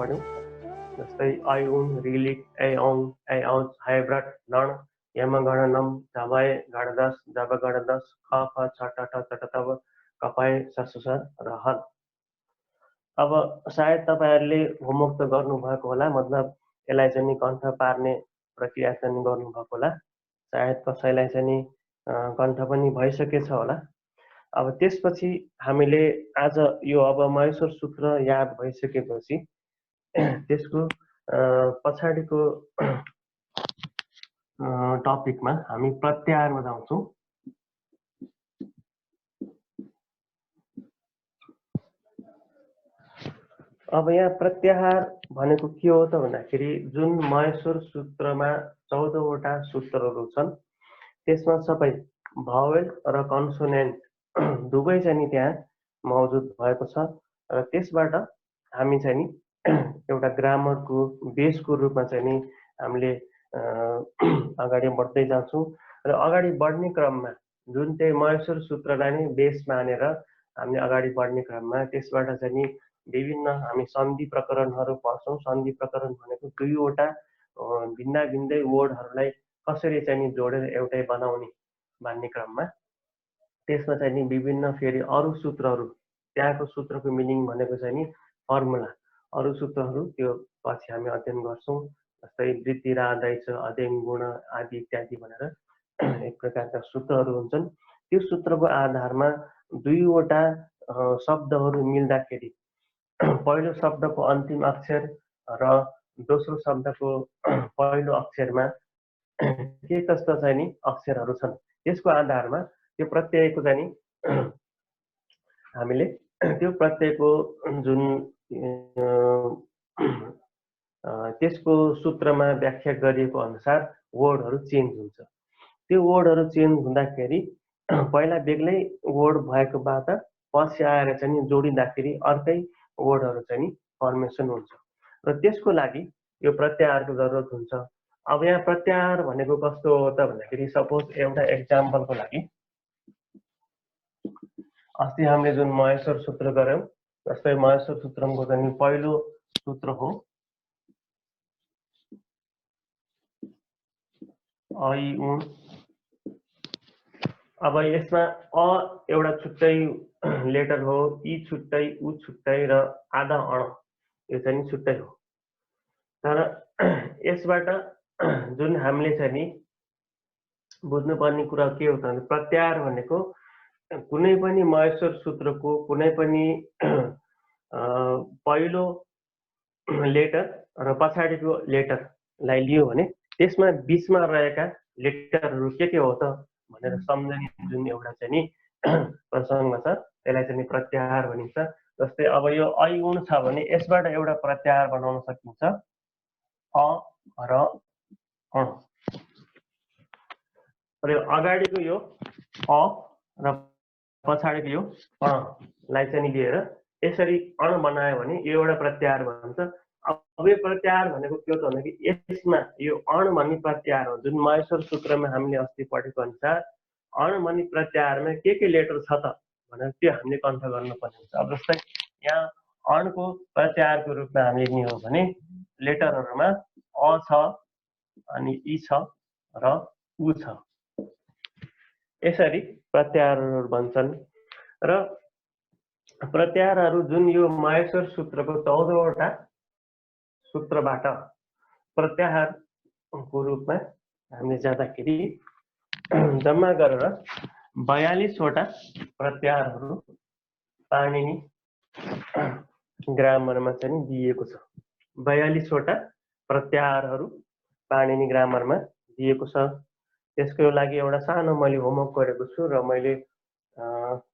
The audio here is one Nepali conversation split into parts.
पढ्यौं। जस्तै ऐउङ, रिलिक, ऐऔङ, ऐऔज, हाइब्राट, लण, यमगणनम, झमय, गणदस, जबगणदस, ख ख छ ट ठ च ट तब, कपाय, ससुस र हल। अब सायद तपाईहरुले होमवर्क त गर्नुभएको होला, मतलब यसलाई चाहिँ कण्ठ पार्ने प्रक्रिया चाहिँ गर्नुभएको होला। सायद कसैलाई चाहिँ कण्ठ पनि भइसकेछ होला। अब त्यसपछि हामीले आज यो अब महेश्वर सूत्र याद भइसकेपछि त्यसको पछाडिको टपिकमा हामी प्रत्याहारमा जाउँछौँ। अब यहाँ प्रत्याहार भनेको के हो त भन्दाखेरि जुन महेश्वर सूत्रमा 14 वटा सूत्रहरू छन् त्यसमा सबै भावेल र कन्सोनेन्ट दुवै चाहिँ त्यहाँ मौजुद भएको छ र त्यसबाट हामी चाहिँ एउटा ग्रामरको बेसको रूपमा चाहिँ हामीले अगाडि बढ्दै जान्छौँ र अगाडि बढ्ने क्रममा जुन चाहिँ महेश्वर सूत्रलाई नै बेस मानेर हामीले अगाडि बढ्ने क्रममा त्यसबाट चाहिँ विभिन्न हामी सन्धि प्रकरणहरू पढ्छौँ। सन्धि प्रकरण भनेको दुईवटा भिन्दा भिन्दै वर्डहरूलाई कसरी चाहिँ जोडेर एउटै बनाउने भन्ने क्रममा त्यसमा चाहिँ विभिन्न फेरि अरू सूत्रहरू त्यहाँको सूत्रको मिनिङ भनेको चाहिँ फर्मुला अरू सूत्रहरू त्यो पछि हामी अध्ययन गर्छौँ। जस्तै वृद्धि र आदाय छ, अध्ययन गुण आदि इत्यादि भनेर एक प्रकारका सूत्रहरू हुन्छन्। त्यो सूत्रको आधारमा दुईवटा शब्दहरू मिल्दाखेरि पहिलो शब्दको अन्तिम अक्षर र दोस्रो शब्दको पहिलो अक्षरमा के कस्ता चाहिँ अक्षरहरू छन् त्यसको आधारमा त्यो प्रत्ययको चाहिँ हामीले त्यो प्रत्ययको जुन त्यसको सूत्रमा व्याख्या गरिएको अनुसार वर्डहरू चेन्ज हुन्छ। त्यो वर्डहरू चेन्ज हुँदाखेरि पहिला बेग्लै वर्ड भएकोबाट पछि आएर चाहिँ जोडिँदाखेरि अर्कै वर्डहरू चाहिँ फर्मेसन हुन्छ र त्यसको लागि यो प्रत्याहारको जरुरत हुन्छ। अब यहाँ प्रत्याहार भनेको कस्तो हो त भन्दाखेरि सपोज एउटा एक्जाम्पलको लागि अस्ति हामीले जुन महेश्वर सूत्र गर्यौं जस्तै महेश्वर सूत्रको चाहिँ पहिलो सूत्र हो ऐ उ। अब यसमा अ एउटा छुट्टै लेटर हो, ई छुट्टै, उ छुट्टै र आधा अण यो चाहिँ छुट्टै हो। तर यसबाट जुन हामीले चाहिँ बुझ्नुपर्ने कुरा के हो त प्रत्याहार भनेको कुनै पनि महेश्वर सूत्रको कुनै पनि पहिलो लेटर र पछाडिको लेटरलाई लियो भने त्यसमा बीचमा रहेका लेटरहरू के हो त भनेर सम्झने जुन एउटा चाहिँ प्रसङ्ग छ त्यसलाई चाहिँ प्रत्याहार भनिन्छ। जस्तै अब यो ऐ उण छ भने यसबाट एउटा प्रत्याहार बनाउन सकिन्छ अ र अण र अगाडिको यो अ र पछाडिको यो अणलाई चाहिँ लिएर यसरी अण बनायो भने यो एउटा प्रत्याहार भन्छ। अब यो प्रत्याहार भनेको के हो त भन्दाखेरि यसमा यो अण भन्ने प्रत्याहार हो जुन महेश्वर सूत्रमा हामीले अस्ति पढेको अनुसार अण भन्ने प्रत्याहारमा के लेटर छ त भनेर त्यो हामीले कण्ठ गर्नुपर्ने हुन्छ। अब जस्तै यहाँ अणको प्रत्याहारको रूपमा हामीले लिने हो भने लेटरहरूमा अ छ अनि ई छ र उ छ यसरी प्रत्याहारहरू बन्छन् र प्रत्याहारहरू जुन यो महेश्वर सूत्रको 14 वटा सूत्रबाट प्रत्याहारको रूपमा हामीले जाँदाखेरि जम्मा गरेर 42 वटा प्रत्याहारहरू पाणिनि ग्रामरमा चाहिँ दिएको छ। 42 वटा प्रत्याहारहरू पाणिनि ग्रामरमा दिएको छ। त्यसको लागि एउटा सानो मैले होमवर्क गरेको छु र मैले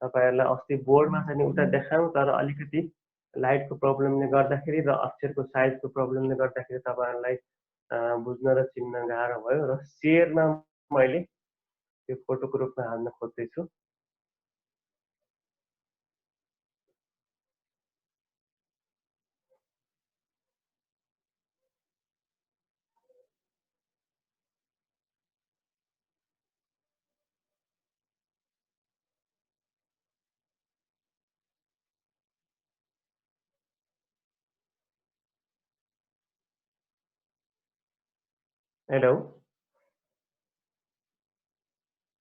तपाईहरुलाई अस्ति बोर्डमा चाहिँ उता देखाउँ तर अलिकति लाइटको प्रब्लमले गर्दाखेरि र अक्षरको साइजको प्रब्लमले गर्दाखेरि तपाईहरुलाई बुझ्न र चिन्न गाह्रो भयो र शेयरमा मैले त्यो फोटोको रूपमा हाल्न खोज्दैछु। हेलो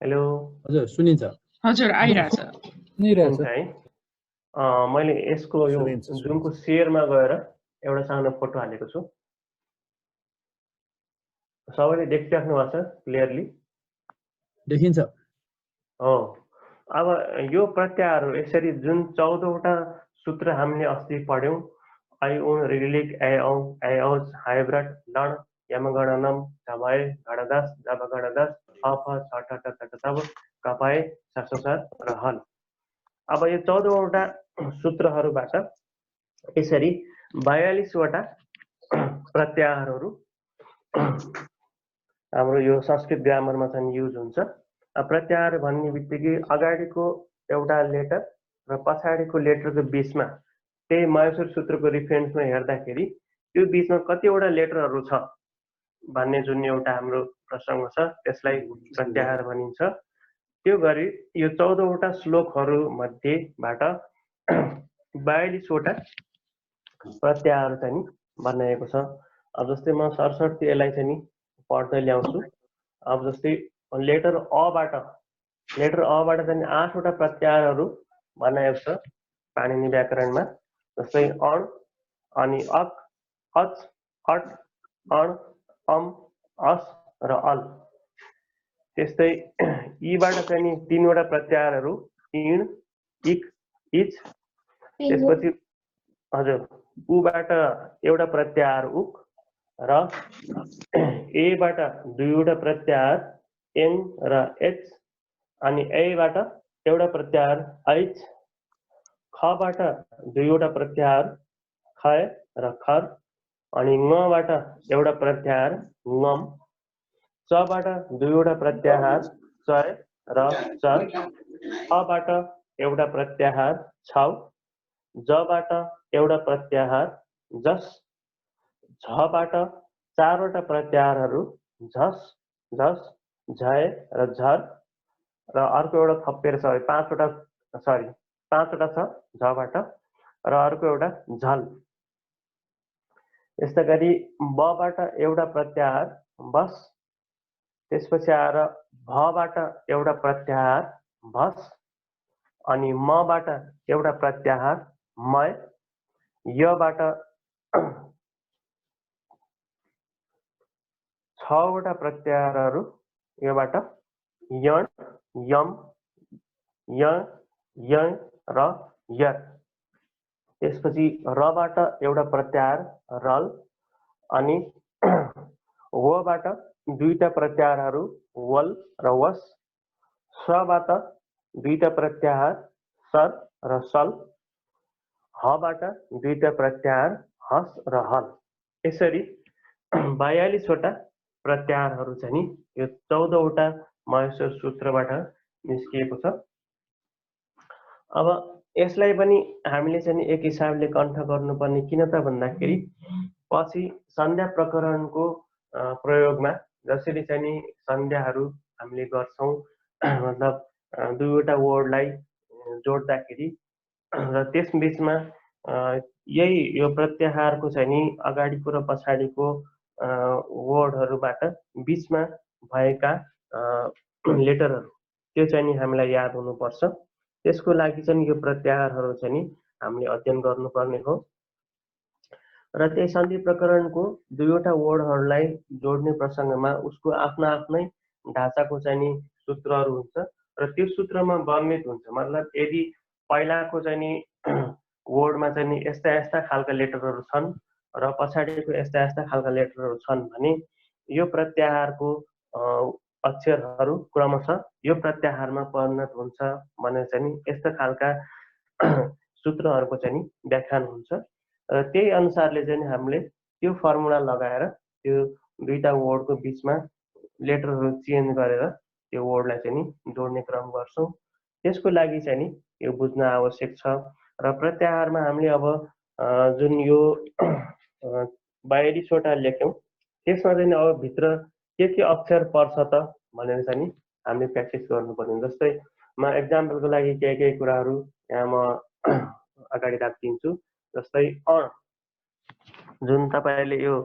हेलो हजुर सुनिन्छ हजुर आइरहेछ सुनिरहेछ सुन्छ है मैले यसको यो सुनिन्छ जुमको सेयरमा गएर एउटा सानो फोटो हालेको छु सबैले देखिराख्नु भएको छ क्लियरली देखिन्छ हो अब यो प्रत्ययहरू यसरी जुन 14 वटा सूत्र हामीले अस्ति पढ्यौं आई उन रिलिक ए औज हाइब्रिड लड यमगणनम झभय गणदास जब गणदास अफ छ तब कपाए सससर र हल अब यो 14 वटा सूत्रहरूबाट यसरी 42 वटा प्रत्याहारहरू हाम्रो यो संस्कृत ग्रामरमा चाहिँ युज हुन्छ प्रत्याहार भन्ने बित्तिकै अगाडिको एउटा लेटर र पछाडिको लेटरको बीचमा त्यही महेश्वर सूत्रको रिफरेन्समा हेर्दाखेरि त्यो बीचमा कतिवटा लेटरहरू छ भन्ने जुन एउटा हाम्रो प्रसङ्ग छ त्यसलाई प्रत्याहार भनिन्छ त्यो गरी यो 14 वटा श्लोकहरू मध्येबाट 42 वटा प्रत्याहार चाहिँ बनाएको छ अब जस्तै म सरसर्ती यसलाई चाहिँ पढ्दै ल्याउँछु अब जस्तै लेटर अबाट चाहिँ 8 वटा प्रत्याहारहरू बनाएको छ पाणिनि व्याकरणमा जस्तै अण अनि अक अच अट अण अम अस र अल त्यस्तै यीबाट चाहिँ 3 वटा प्रत्याहारहरू इण इक इच त्यसपछि हजुर उबाट एउटा प्रत्याहार उक र एबाट 2 वटा प्रत्याहार एङ र एच अनि एबाट एउटा प्रत्याहार ऐच खबाट 2 वटा प्रत्याहार ख र खर अनि ngबाट एउटा प्रत्याहार ngम चबाट 2 वटा प्रत्याहार चय र चर अबाट एउटा प्रत्याहार छौ जबाट एउटा प्रत्याहार जस झबाट 4 वटा प्रत्याहारहरू झस झस झय र झर र अर्को एउटा थपेर छ 5 वटा छ झबाट र अर्को एउटा झल यस्ता गरी बबाट एउटा प्रत्याहार बस त्यसपछि आएर भबाट एउटा प्रत्याहार भस अनि मबाट एउटा प्रत्याहार मय यबाट 6 वटा प्रत्याहारहरू योबाट यण यम य य र य त्यसपछि रबाट एउटा प्रत्याहार रल अनि वबाट 2टा प्रत्याहारहरू वल र वस सबाट 2टा प्रत्याहार सर र सल हबाट 2टा प्रत्याहार हस र हल यसरी 42 वटा प्रत्याहारहरू चाहिँ यो 14 वटा महेश्वर सूत्रबाट निस्किएको छ अब यसलाई पनि हामीले चाहिँ एक हिसाबले कण्ठ गर्नुपर्ने किन त भन्दाखेरि पछि सन्ध्या प्रकरणको प्रयोगमा जसरी चाहिँ सन्ध्याहरू हामीले गर्छौं मतलब 2 वटा वर्डलाई जोड्दाखेरि र त्यस बीचमा यही यो प्रत्याहारको चाहिँ अगाडिको र पछाडिको वर्डहरूबाट बीचमा भएका लेटरहरू त्यो चाहिँ हामीलाई याद हुनुपर्छ त्यसको लागि चाहिँ यो प्रत्याहारहरू चाहिँ हामीले अध्ययन गर्नुपर्ने हो र त्यही सन्धि प्रकरणको 2 वटा वर्डहरूलाई जोड्ने प्रसङ्गमा उसको आफ्नै ढाँचाको चाहिँ सूत्रहरू हुन्छ र त्यो सूत्रमा वर्णित हुन्छ मतलब यदि पहिलाको चाहिँ वर्डमा चाहिँ यस्ता खालका लेटरहरू छन् र पछाडिको यस्ता खालका लेटरहरू छन् भने यो प्रत्याहारको अक्षरहरू क्रमशः यो प्रत्याहारमा परिणत हुन्छ भने चाहिँ यस्ता खालका सूत्रहरूको चाहिँ व्याख्यान हुन्छ र त्यही अनुसारले चाहिँ हामीले त्यो फर्मुला लगाएर त्यो 2टा वर्डको बीचमा लेटरहरू चेन्ज गरेर त्यो वर्डलाई चाहिँ जोड्ने क्रम गर्छौं त्यसको लागि चाहिँ यो बुझ्न आवश्यक छ र प्रत्याहारमा हामीले अब जुन यो 42 वटा लेख्यौं त्यसमा चाहिँ अब भित्र के अक्षर पर्छ त भनेर चाहिँ हामीले प्र्याक्टिस गर्नुपर्ने जस्तै म एक्जाम्पलको लागि केही कुराहरू यहाँ म अगाडि राखिदिन्छु जस्तै अण जुन तपाईले यो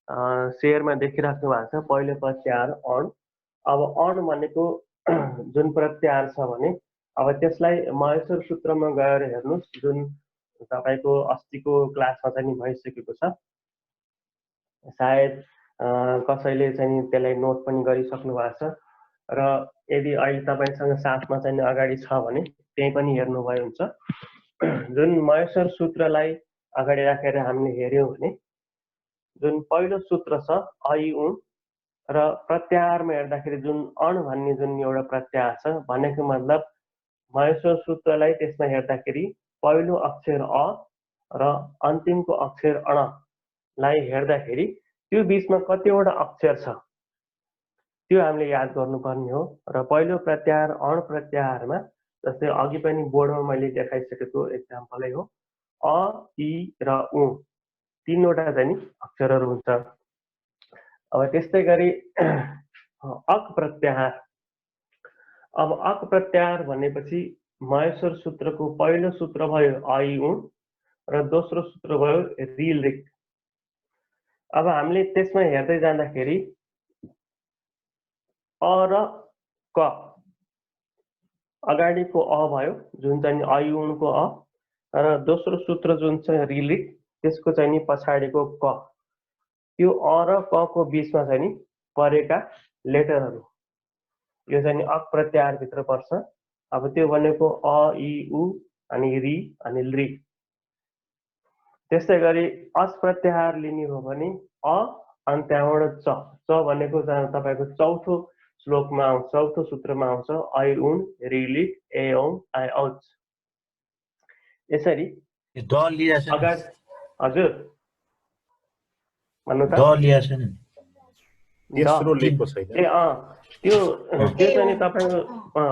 शेयरमा देखिराख्नु भएको छ पहिलो प्रत्याहार अण। अब अण भनेको जुन प्रत्याहार छ भने अब त्यसलाई महेश्वर सूत्रमा गएर हेर्नुहोस्, जुन तपाईँको अस्तिको क्लासमा चाहिँ नि भइसकेको छ। सायद कसैले चाहिँ त्यसलाई नोट पनि गरिसक्नु भएको छ र यदि अहिले तपाईँसँग साथमा चाहिँ अगाडि छ भने त्यही पनि हेर्नुभयो हुन्छ। जुन महेश्वर सूत्रलाई अगाडि राखेर हामीले हेर्यौँ भने जुन पहिलो सूत्र छ ऐ उ र प्रत्याहारमा हेर्दाखेरि जुन अण भन्ने जुन एउटा प्रत्याहार छ भनेको मतलब महेश्वर सूत्रलाई त्यसमा हेर्दाखेरि पहिलो अक्षर अ र अन्तिमको अक्षर अणलाई हेर्दाखेरि त्यो बीचमा कतिवटा अक्षर छ त्यो हामीले याद गर्नुपर्ने हो। र पहिलो प्रत्याहार अण प्रत्याहारमा जस्तै अघि पनि बोर्डमा मैले देखाइसकेको एक्जाम्पलै हो, अ इ र उ तीनवटा चाहिँ अक्षरहरू हुन्छ। अब त्यस्तै गरी अक प्रत्याहार। अब अक प्रत्याहार भनेपछि महेश्वर सूत्रको पहिलो सूत्र भयो ऐ उ र दोस्रो सूत्र भयो रिल रिक। अब हामीले त्यसमा हेर्दै जाँदाखेरि अ र क, अगाडिको अ भयो जुन चाहिँ ऐ उनको अ र दोस्रो सूत्र जुन चाहिँ रिल रिक त्यसको चाहिँ नि पछाडिको क, त्यो अ र क को बीचमा चाहिँ नि परेका लेटरहरू यो चाहिँ नि अक प्रत्याहार भित्र पर्छ। अब त्यो भनेको अ इ उ अनि रि अनि लृ। त्यस्तै गरी अच प्रत्याहार लिने हो भने अ अनि त्यहाँबाट च, च भनेको तपाईँको चौथो श्लोकमा आउँछ, चौथो सूत्रमा आउँछ ऐ उन रि लिक ए औ आइ औच। यसरी अगाडि हजुर भन्नु त तेस्रो लेखको छैन ए त्यो चाहिँ नि तपाईँको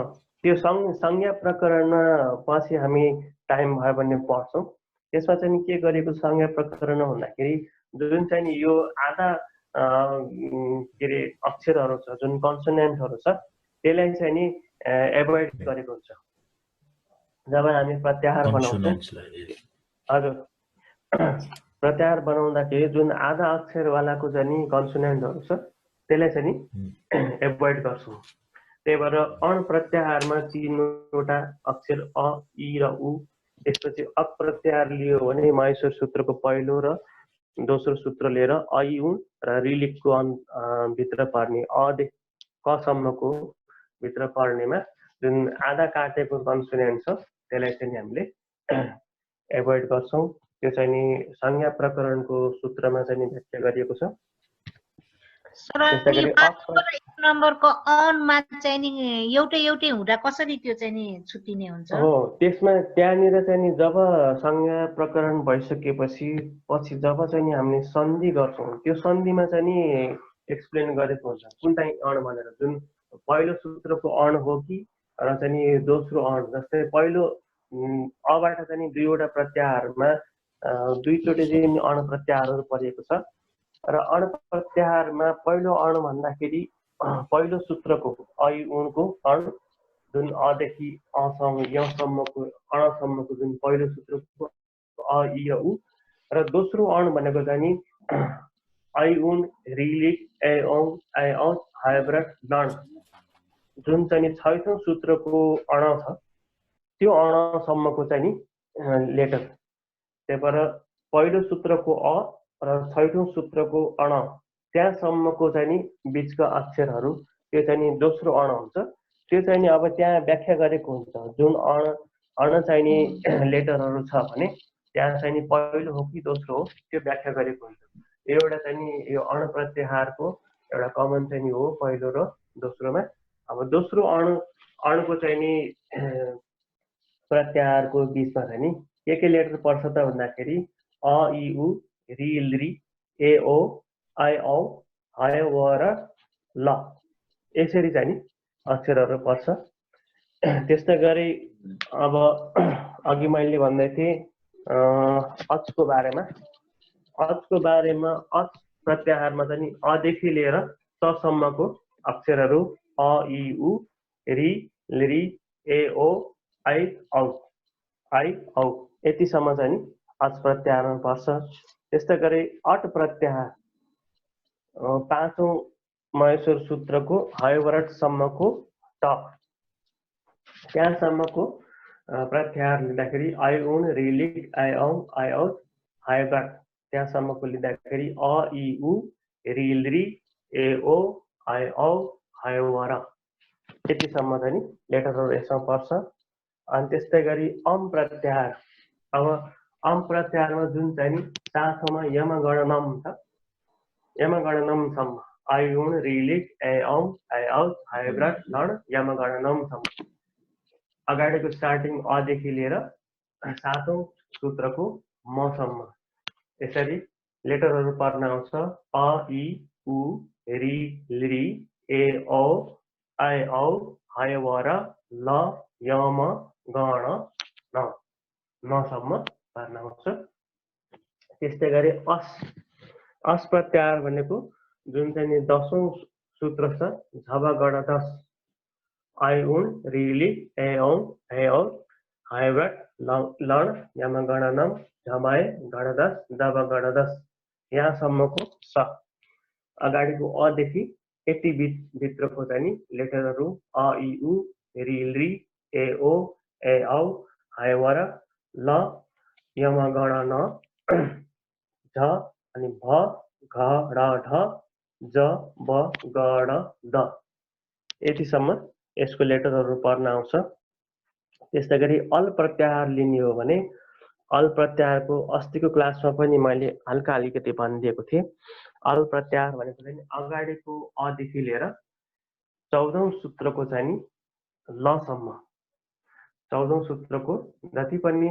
त्यो संज्ञा प्रकरणमा पछि हामी टाइम भयो भने पढ्छौँ। त्यसमा चाहिँ के गरेको संज्ञा प्रकरण भन्दाखेरि जुन चाहिँ नि यो आधा के अरे अक्षरहरू छ जुन कन्सोनेन्टहरू छ त्यसलाई चाहिँ नि एभोइड गरेको हुन्छ जब हामी प्रत्याहार बनाउँछौँ। हजुर, प्रत्याहार बनाउँदाखेरि जुन आधा अक्षरवालाको चाहिँ नि कन्सोनेन्टहरू छ त्यसलाई चाहिँ नि एभोइड गर्छौँ। त्यही भएर अण प्रत्याहारमा तीनवटा अक्षर अ इ र उ। त्यसपछि अक प्रत्याहार लियो भने महेश्वर सूत्रको पहिलो र दोस्रो सूत्र लिएर ऐ उ र रिलिकको भित्र पर्ने अदेखि कसम्मको भित्र पर्नेमा जुन आधा काटेको कन्सोनेन्ट छ त्यसलाई चाहिँ हामीले एभोइड गर्छौँ। त्यो चाहिँ नि संज्ञा प्रकरणको सूत्रमा चाहिँ नि व्याख्या गरिएको छ। नम्बरको अनमा चाहिँ नि एउटै हुँदा कसरी त्यो चाहिँ नि छुट्टिने हुन्छ? हो, त्यसमा त्यहाँनिर चाहिँ नि जब संज्ञा प्रकरण भइसकेपछि पछि जब चाहिँ नि हामीले सन्धि गर्छौँ त्यो सन्धिमा चाहिँ नि एक्सप्लेन गरेको हुन्छ कुन चाहिँ अण भनेर, जुन पहिलो सूत्रको अण हो कि र चाहिँ नि दोस्रो अण। जस्तै पहिलो अबाट चाहिँ नि दुईवटा प्रत्याहारमा दुईचोटि चाहिँ अण प्रत्याहारहरू परिएको छ र अण प्रत्याहारमा पहिलो अण भन्दाखेरि पहिलो सूत्रको ऐ उनको अण जुन अदेखि असम्म यसम्मको अणसम्मको जुन पहिलो सूत्रको अ इ र उ र दोस्रो अण भनेको चाहिँ नि ऐ उन रिलिक ए औ आइ औ हाइब्रिड लण जुन चाहिँ नि छैठौँ सूत्रको अण छ त्यो अणसम्मको चाहिँ नि लेटर। त्यही भएर पहिलो सूत्रको अ र छैठौँ सूत्रको अण त्यहाँसम्मको चाहिँ नि बिचका अक्षरहरू त्यो चाहिँ नि दोस्रो अण हुन्छ। त्यो चाहिँ नि अब त्यहाँ व्याख्या गरेको हुन्छ जुन अण चाहिँ नि लेटरहरू छ भने त्यहाँ चाहिँ नि पहिलो हो कि दोस्रो हो त्यो व्याख्या गरेको हुन्छ। एउटा चाहिँ नि यो अण प्रत्याहारको एउटा कमन चाहिँ नि हो पहिलो र दोस्रोमा। अब दोस्रो अणको चाहिँ नि प्रत्याहारको बिचमा चाहिँ नि के लेटर पर्छ त भन्दाखेरि अ इ उ रि लृ ए ओ आइ औ हाय व र ल यसरी चाहिँ नि अक्षरहरू पर्छ। त्यस्तै गरी अब अघि मैले भन्दै थिएँ अचको बारेमा। अच प्रत्याहारमा चाहिँ नि अदेखि लिएर तसम्मको अक्षरहरू अ इ उ रि लृ ए ओ आइ औ यतिसम्म चाहिँ नि अच प्रत्याहारमा पर्छ। त्यस्तै गरी अट प्रत्याहार पाँचौं महेश्वर सूत्रको हयवरटसम्मको ट त्यहाँसम्मको प्रत्याहार लिँदाखेरि आई उन रिलिक आई औ आई आउट हायब्राट त्यहाँसम्मको लिँदाखेरि अ इ उ रिल रि ए ओ आई औ हायवर यतिसम्म चाहिँ नि लेटरहरू यसमा पर्छ। अनि त्यस्तै गरी अम प्रत्याहार। अब अम प्रत्याहारमा जुन चाहिँ नि साथमा यमगणनम छ, यमगणनमसम्म आई उन रिलिक ए औ आई आउट हायब्राट लड यमगणनमसम्म अगाडिको स्टार्टिङ अदेखि लिएर सातौं सूत्रको मसम्म यसरी लेटरहरू पर्न आउँछ। अ इ उ रि लि ए औ आई औ हायवर ल यम गण न नसम्म पर्न आउँछ। त्यस्तै गरी अस प्रत्याहार भनेको जुन चाहिँ नि 10औं सूत्र छ झब गण 10 आई उन रिली ए औ हे औ हायब्राट लड यम गणनम झमाए गणदस दब गणदस यहाँसम्मको स अगाडिको अदेखि यति भित्रको चाहिँ नि लेटरहरू अ इ उ रि लि ए ओ ए औ हायवर ल यम गण न झ अनि भ घ ड ढ ज ब ग ड द यतिसम्म यसको लेटरहरू पर्न आउँछ। त्यस्तै गरी अल प्रत्याहार लिने हो भने अल प्रत्याहारको अस्तिको क्लासमा पनि मैले हल्का अलिकति भनिदिएको थिएँ। अल प्रत्याहार भनेको चाहिँ अगाडिको अदेखि लिएर 14औं सूत्रको चाहिँ नि लसम्म 14औं सूत्रको जति पनि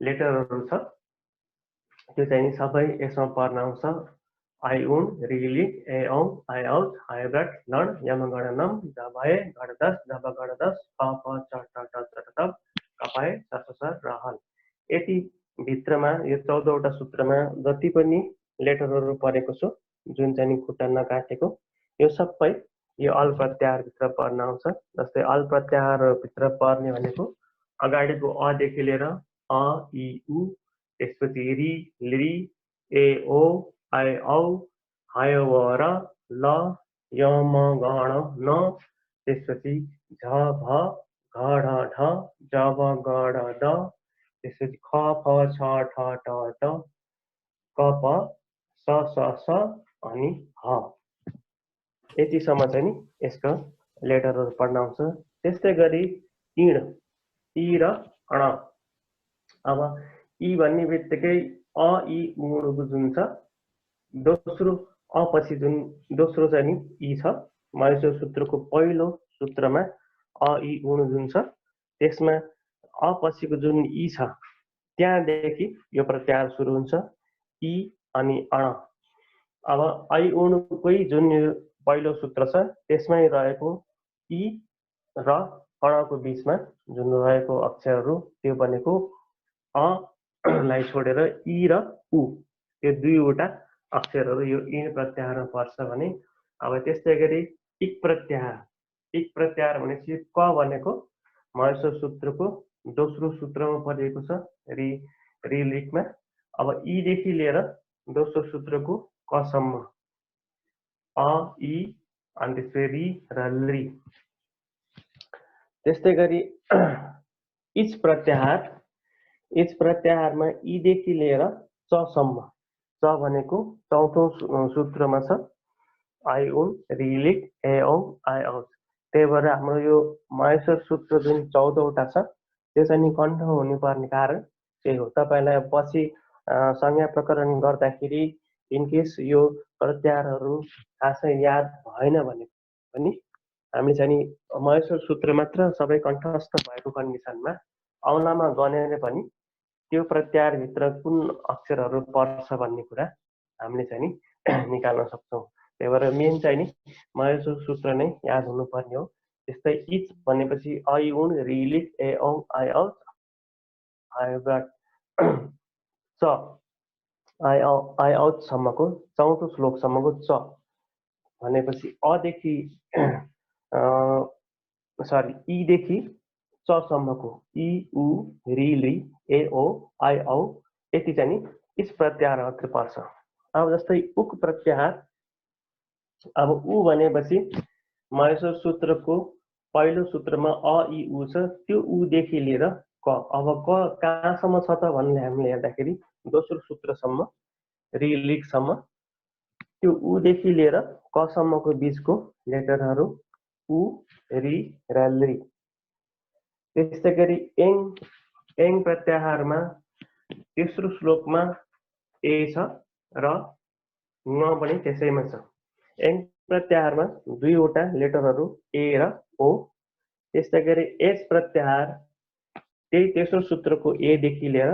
लेटरहरू छ त्यो चाहिँ नि सबै यसमा पर्न आउँछ। आई उन रिली ए औ आई आउट हायब्राट लड यम गणनम जभए गणदस जब गणदस प प च ट ट च ट कपाए स स रहल यति भित्रमा यो 14वटा सूत्रमा जति पनि लेटरहरू परेको छ जुन चाहिँ खुट्टा नकाटेको यो सबै यो अल प्रत्याहारभित्र पर्न आउँछ। जस्तै अल प्रत्याहारभित्र पर्ने भनेको अगाडिको अदेखि लिएर अ इ उ त्यसपछि रि लि ए ओ आई औ हायवर ल यम गण न त्यसपछि झ भ घ ढ ढ जब गड द त्यसपछि ख फ छ ठ ट ट क प स स स अनि ह यतिसम्म चाहिँ नि यसको लेटरहरू पढ्न आउँछ। त्यस्तै गरी इण इ र अण। अब इ भन्ने बित्तिकै अ इ उको जुन छ दोस्रो अपछि जुन दोस्रो चाहिँ नि इ छ महेश्वर सूत्रको पहिलो सूत्रमा अ इ उण जुन छ त्यसमा अपछिको जुन इ छ त्यहाँदेखि यो प्रत्याहार सुरु हुन्छ इ अनि अण। अब ऐ उणकै जुन पहिलो सूत्र छ त्यसमै रहेको इ र अणको बिचमा जुन रहेको अक्षरहरू त्यो भनेको अ लाई छोडेर इ र उ यो दुईवटा अक्षरहरू यो इण प्रत्याहारमा पर्छ भने। अब त्यस्तै गरी इक प्रत्याहार भनेपछि क भनेको महेश्वर सूत्रको दोस्रो सूत्रमा परिएको छ रिलिकमा। अब इदेखि लिएर दोस्रो सूत्रको कसम्म अ इ अनि त्यसपछि रि र लि। त्यस्तै गरी इच प्रत्याहारमा इदेखि लिएर चसम्म च भनेको चौथो सूत्रमा छ आई उन रिलिक ए औ आई आउट। त्यही भएर हाम्रो यो महेश्वर सूत्र जुन 14वटा छ त्यो चाहिँ नि कण्ठ हुनुपर्ने कारण त्यही हो। तपाईँलाई पछि संज्ञा प्रकरण गर्दाखेरि इनकेस यो प्रत्याहारहरू खासै याद भएन भने पनि हामीले चाहिँ नि महेश्वर सूत्र मात्र सबै कण्ठस्थ भएको कन्डिसनमा औँलामा गनेर पनि त्यो प्रत्याहारभित्र कुन अक्षरहरू पर्छ भन्ने कुरा हामीले चाहिँ नि निकाल्न सक्छौँ। त्यही भएर मेन चाहिँ नि महेश्वर सूत्र नै याद हुनुपर्ने हो। त्यस्तै इच भनेपछि आई उन रिलिक ए औ आई आउट हायब्राट च आई आउटसम्मको चौथो श्लोकसम्मको च भनेपछि अदेखि इदेखि चसम्मको इ उ रि लि ए ओ आई औ यति चाहिँ नि इस प्रत्याहार मात्र पर्छ। अब जस्तै उक प्रत्याहार, अब उ भनेपछि महेश्वर सूत्रको पहिलो सूत्रमा अ इ उ छ, त्यो उ देखि लिएर क। अब क कहाँसम्म छ त भन्ने हामीले हेर्दाखेरि दोस्रो सूत्रसम्म रिलिकसम्म, त्यो उ देखि लिएर क सम्मको बीचको लेटरहरू उ रि र लि। त्यस्तै गरी एङ प्रत्याहारमा तेस्रो श्लोकमा ए छ र न पनि त्यसैमा छ। एङ प्रत्याहारमा दुईवटा लेटरहरू ए र ओ। त्यस्तै गरी एच प्रत्याहार त्यही तेस्रो सूत्रको ए देखि लिएर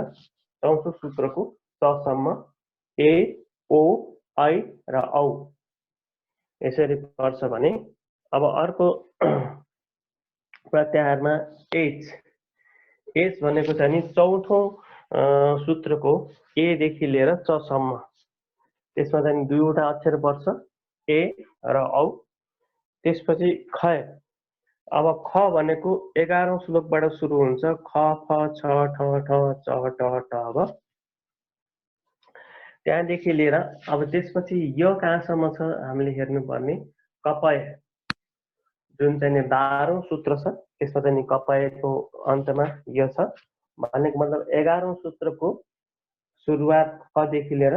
चौथो सूत्रको च सम्म ए ओ आई र औ यसरी पर्छ भने अब अर्को प्रत्याहारमा एच भनेको चाहिँ नि चौथो सूत्रको ए देखि लिएर च सम्म, त्यसमा चाहिँ दुईवटा अक्षर पर्छ ए र औ। त्यसपछि ख, अब ख भनेको 11औं श्लोकबाट सुरु हुन्छ, ख फ छ ठ ठ च ट ट अब त्यहाँदेखि लिएर अब त्यसपछि य कहाँसम्म छ हामीले हेर्नुपर्ने, कपय जुन चाहिँ 12औं सूत्र छ त्यसमा चाहिँ कपयको अन्तमा य छ भनेको मतलब 11औं सूत्रको सुरुवात ख देखि लिएर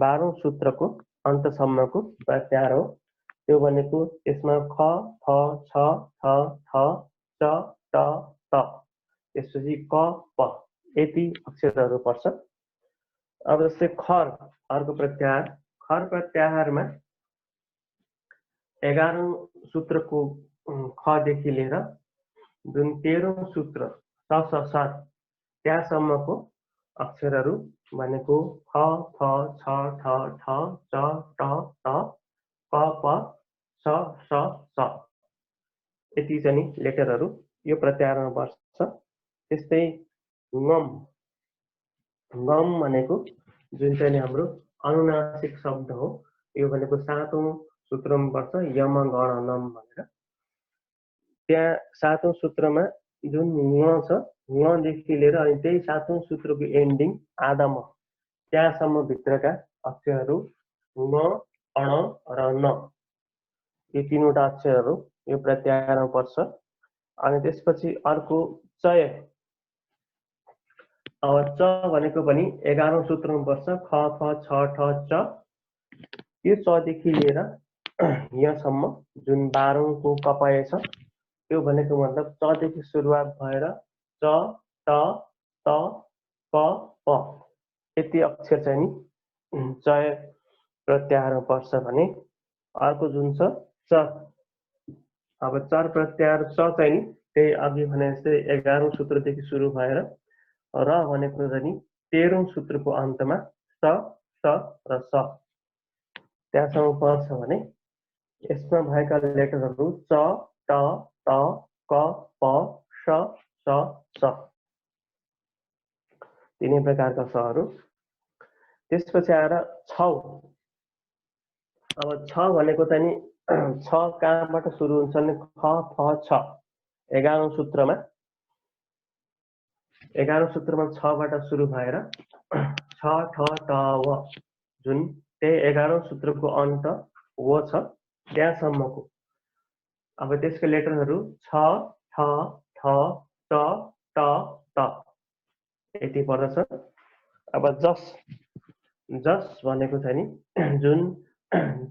12औं सूत्रको अन्तसम्मको प्रत्याहार हो। त्यो भनेको यसमा ख फ छ ठ ठ च ट त, त्यसपछि क प यति अक्षरहरू पर्छ। अब जस्तै खर अर्को प्रत्याहार, खर प्रत्याहारमा 11औं सूत्रको ख देखि लिएर जुन 13औं सूत्र स स सर त्यहाँसम्मको अक्षरहरू भनेको ख फ छ ठ ठ च ट त क प स स स यति चाहिँ लेटरहरू यो प्रत्याहारमा पर्छ। त्यस्तै ngम भनेको जुन चाहिँ हाम्रो अनुनासिक शब्द हो, यो भनेको 7औं सूत्रमा पर्छ, यम गण नम भनेर। त्यहाँ 7औं सूत्रमा जुन ङ छ, ङ देखि लिएर अनि त्यही 7औं सूत्रको एन्डिङ आधाम त्यहाँसम्म भित्रका अक्षरहरू ङ अण र न, यो तीनवटा अक्षरहरू यो प्रत्याहारमा पर्छ। अनि त्यसपछि अर्को चय, अब च भनेको पनि 11औं सूत्रमा पर्छ, ख फ छ ठ च, यो च देखि लिएर यहाँसम्म जुन 12औं को कपय छ, त्यो भनेको मतलब च देखि सुरुवात भएर च ट त प प यति अक्षर चाहिँ नि चय प्रत्याहारमा पर्छ भने अर्को जुन छ चर, अब चर प्रत्याहार च चाहिँ नि त्यही अघि भने जस्तै 11औं सूत्रदेखि सुरु भएर र भनेको चाहिँ नि 13औं सूत्रको अन्तमा स स र स त्यहाँसम्म पर्छ भने यसमा भएका लेटरहरू च ट त क प स स स तिनै प्रकारका सहरू। त्यसपछि आएर छ, अब छ भनेको चाहिँ नि छ कहाँबाट सुरु हुन्छ भने ख फ छ 11औं सूत्रमा 6बाट सुरु भएर छ ठ ट व जुन त्यही 11औं सूत्रको अन्त व छ त्यहाँसम्मको, अब त्यसको लेटरहरू छ ठ ठ ट ट त यति पर्दछ। अब जस भनेको चाहिँ नि जुन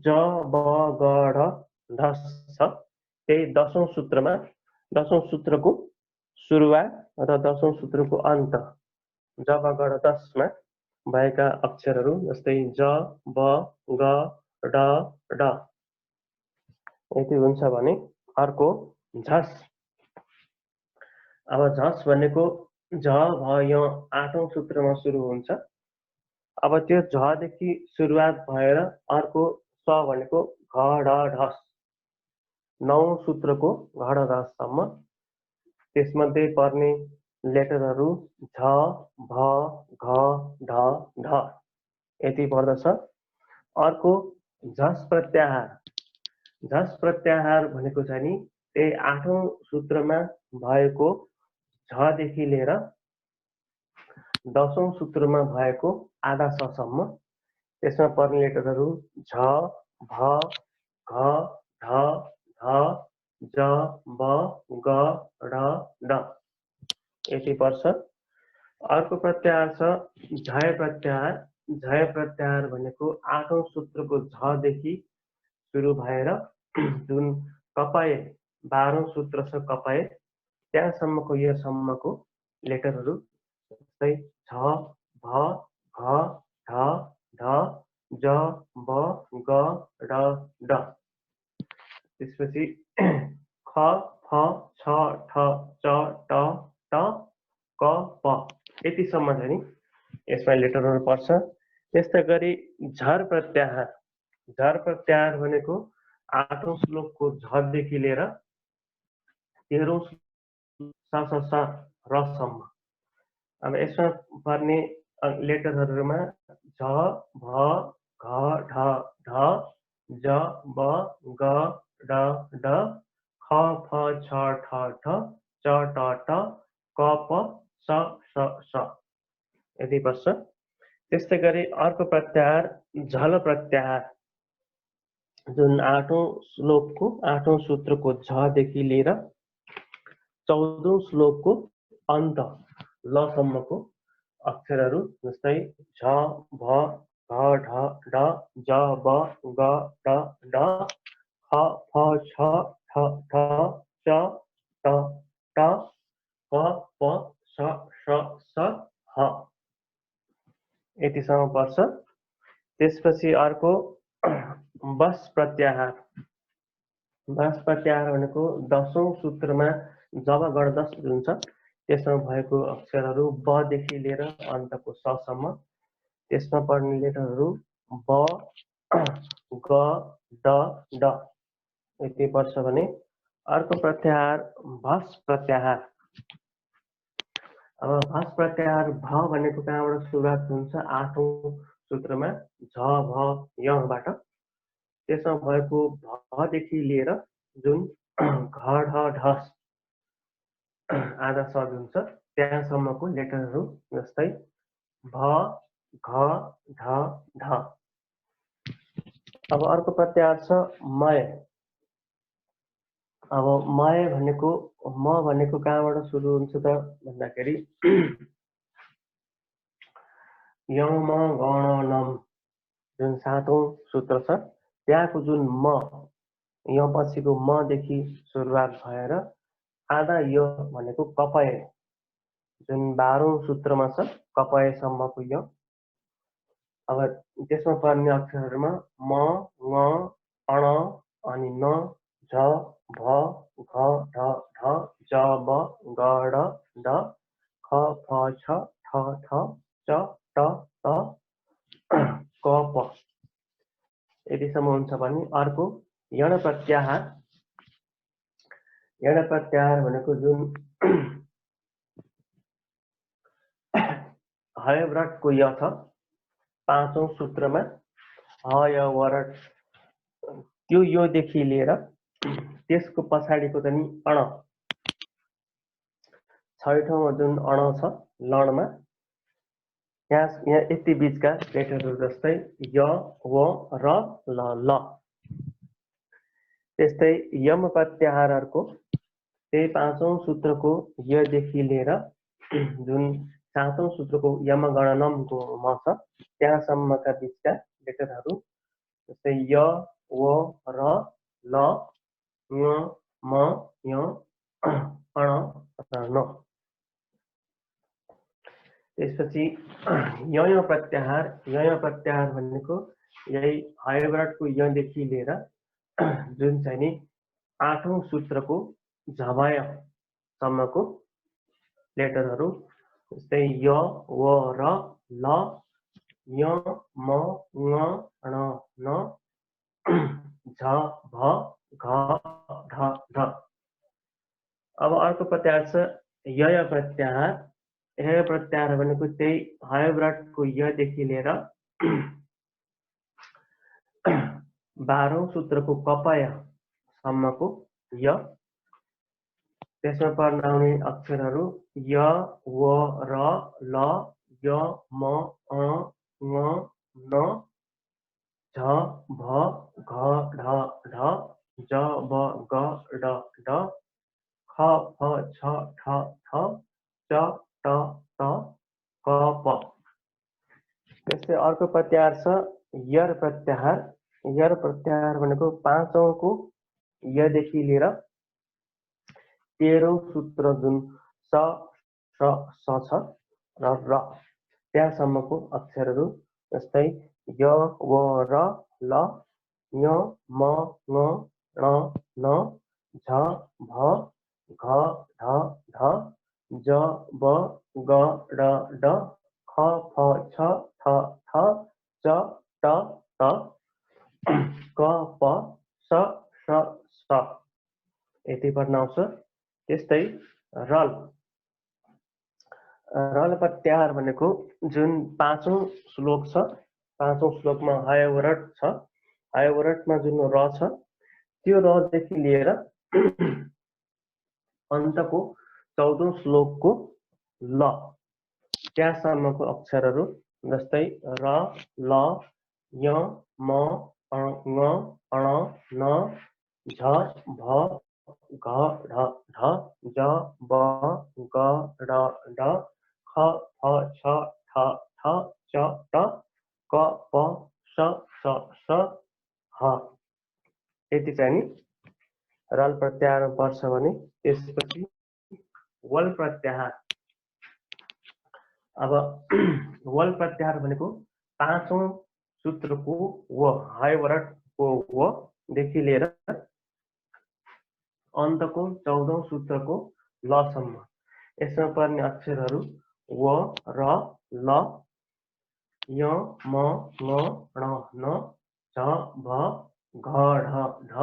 ज ब ग ढ धस छ, त्यही 10औं सूत्रमा 10औं सूत्रको सुरुवात र 10औं सूत्रको अन्त ज ब ग ढ दसमा भएका अक्षरहरू जस्तै ज ब ग ड ड यति हुन्छ भने अर्को झस, अब झस भनेको झ भ य 8औं सूत्रमा सुरु हुन्छ। अब त्यो झ देखि सुरुवात भएर अर्को स भनेको घ ढ ढस 9औं सूत्रको घ ढ ढससम्म, त्यसमध्ये पर्ने लेटरहरू झ भ घ ढ ढ यति पर्दछ। अर्को झस प्रत्याहार, झस प्रत्याहार भनेको चाहिँ नि त्यही 8औं सूत्रमा भएको झ देखि लिएर 10औं सूत्रमा भएको आधा ससम्म, त्यसमा पर्ने लेटरहरू झ भ घ ढ ध ज ब ग ढ ड यति पर्छ। अर्को प्रत्याहार छ झय प्रत्याहार। झय प्रत्याहार भनेको 8औं सूत्रको झ देखि सुरु भएर जुन कपाय 12औं सूत्र छ कपाय त्यहाँसम्मको योसम्मको लेटरहरू जस्तै झ भ घ ढ ढ ज ब ग ढ ड। त्यसपछि ख फ छ ठ च ट ट क प यतिसम्म चाहिँ नि यसमा लेटरहरू पर्छ। त्यस्तै गरी झर प्रत्याहार। झर प्रत्याहार भनेको 8औं श्लोकको झ देखि लिएर 13औं स स स र सम्म। अब यसमा पर्ने लेटरहरूमा झ भ घ ढ ढ ज ब ग ड ड ख फ छ ठ ठ च ट ट क प स स स यति पर्छ। त्यस्तै गरी अर्को प्रत्याहार झल प्रत्याहार जुन 8औं श्लोकको 8औं सूत्रको झ देखि लिएर 14औं श्लोकको अन्त लसम्मको अक्षरहरू जस्तै झ भ घ ढ ड ज ब ग ड ड ख फ छ ठ ठ च ट ट क प स स स ह यतिसम्म पर्छ। त्यसपछि अर्को बस प्रत्याहार। बस प्रत्याहार भनेको 10औं सूत्रमा जब गणदश जुन छ त्यसमा भएको अक्षरहरू ब देखि लिएर अन्तको ससम्म। त्यसमा पर्ने लेटरहरू ब ग ड ड यति पर्छ भने अर्को प्रत्याहार भस प्रत्याहार। अब भस प्रत्याहार भ भनेको कहाँबाट सुरुवात हुन्छ 8औं सूत्रमा झ भ यबाट त्यसमा भएको भ देखि लिएर जुन घ ढ ढ आधा स जुन छ त्यहाँसम्मको लेटरहरू जस्तै भ घ ढ ढ। अब अर्को प्रत्याहार छ मय। अब मय भनेको म भनेको कहाँबाट सुरु हुन्छ त भन्दाखेरि यम गण नम जुन 7औं सूत्र छ त्यहाँको जुन म यो पछिको म देखि सुरुवात भएर आधा यो भनेको कपय जुन 12औं सूत्रमा छ कपयसम्मको यो। अब त्यसमा पर्ने अक्षरहरूमा म ङ अण अनि न झ भ घ ढ ढ ज ब ग ड ड ख फ छ ठ ठ च ट त क प यतिसम्म हुन्छ भने अर्को यण प्रत्याहार। यण प्रत्याहार भनेको जुन हयव्रतको य छ 5औं सूत्रमा हय वरट त्यो यो देखि लिएर त्यसको पछाडिको चाहिँ अण 6औं जुन अण छ लणमा यहाँ यति बीचका लेटरहरू जस्तै य व र ल ल। त्यस्तै यम प्रत्याहारको त्यही 5औं सूत्रको य देखि लिएर जुन 7औं सूत्रको यम गणनमको म छ त्यहाँसम्मका बीचका लेटरहरू जस्तै य व र ल ङ म य अण र न। त्यसपछि य प्रत्याहार। य प्रत्याहार भनेको यही हयव्रतको य देखि लिएर जुन चाहिँ नि 8औं सूत्रको झमयसम्मको लेटरहरू जस्तै य व र ल य म ङ ण न झ भ घ ढ ढ। अब अर्को प्रत्याहार छ य प्रत्याहार। य प्रत्याहार भनेको त्यही हयव्रतको य देखि लिएर 12औं सूत्रको कपयसम्मको य। त्यसमा पर्न आउने अक्षरहरू य व र ल य म अ ङ न झ भ घ ढ ढ ज ब ग ड ढ ख फ छ ठ थ च ट त क प। त्यस्तै अर्को प्रत्याहार छ यर प्रत्याहार। यर प्रत्याहार भनेको पाँचौंको यदेखि लिएर 13औं सूत्र जुन स स छ र त्यहाँसम्मको अक्षरहरू जस्तै य व र ल य म ङ ण न झ भ घ ढ ढ ज ब ग ड ड ख फ छ ठ थ च ट त क प स स स यति पढ्न आउँछ। त्यस्तै रल प्रत्याहार भनेको जुन पाँचौं श्लोक छ, पाँचौं श्लोकमा हयवरट छ, हयवरटमा जुन र छ त्यो रदेखि लिएर अन्तको 14औं श्लोकको ल त्यहाँसम्मको अक्षरहरू जस्तै र ल य म ङ ण न झ भ घ ढ ढ ज ब ग ड ड ख फ छ ठ थ च ट क प स स स ह यति चाहिँ नि रल प्रत्याहार पर्छ भने त्यसपछि वल प्रत्याहार। अब वल प्रत्याहार भनेको पाँचौं सूत्रको व हयवरटको व देखि लिएर अन्तको 14औं सूत्रको लसम्म यसमा पर्ने अक्षरहरू व र ल य म ङ ण न झ भ घ ढ ढ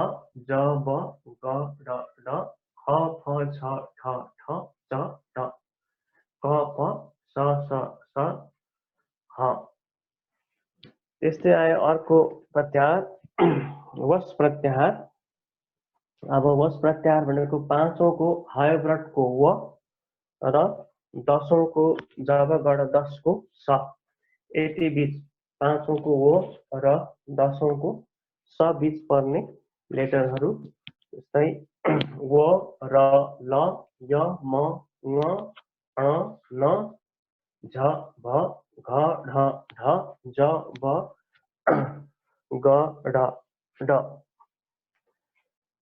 ज ब ग ड ड ख फ छ ठ ठ च ट क प स स स ह। त्यस्तै आयो अर्को प्रत्याहार वस प्रत्याहार। अब वस प्रत्याहार भनेको पाँचौंको हयवरटको व र 10औंको जब गड 10को स यति बीच पाँचौंको व र 10औंको स बीच पर्ने लेटरहरू जस्तै व र ल य म ङ ण न झ भ घ ढ ढ ज ब ग ड ड।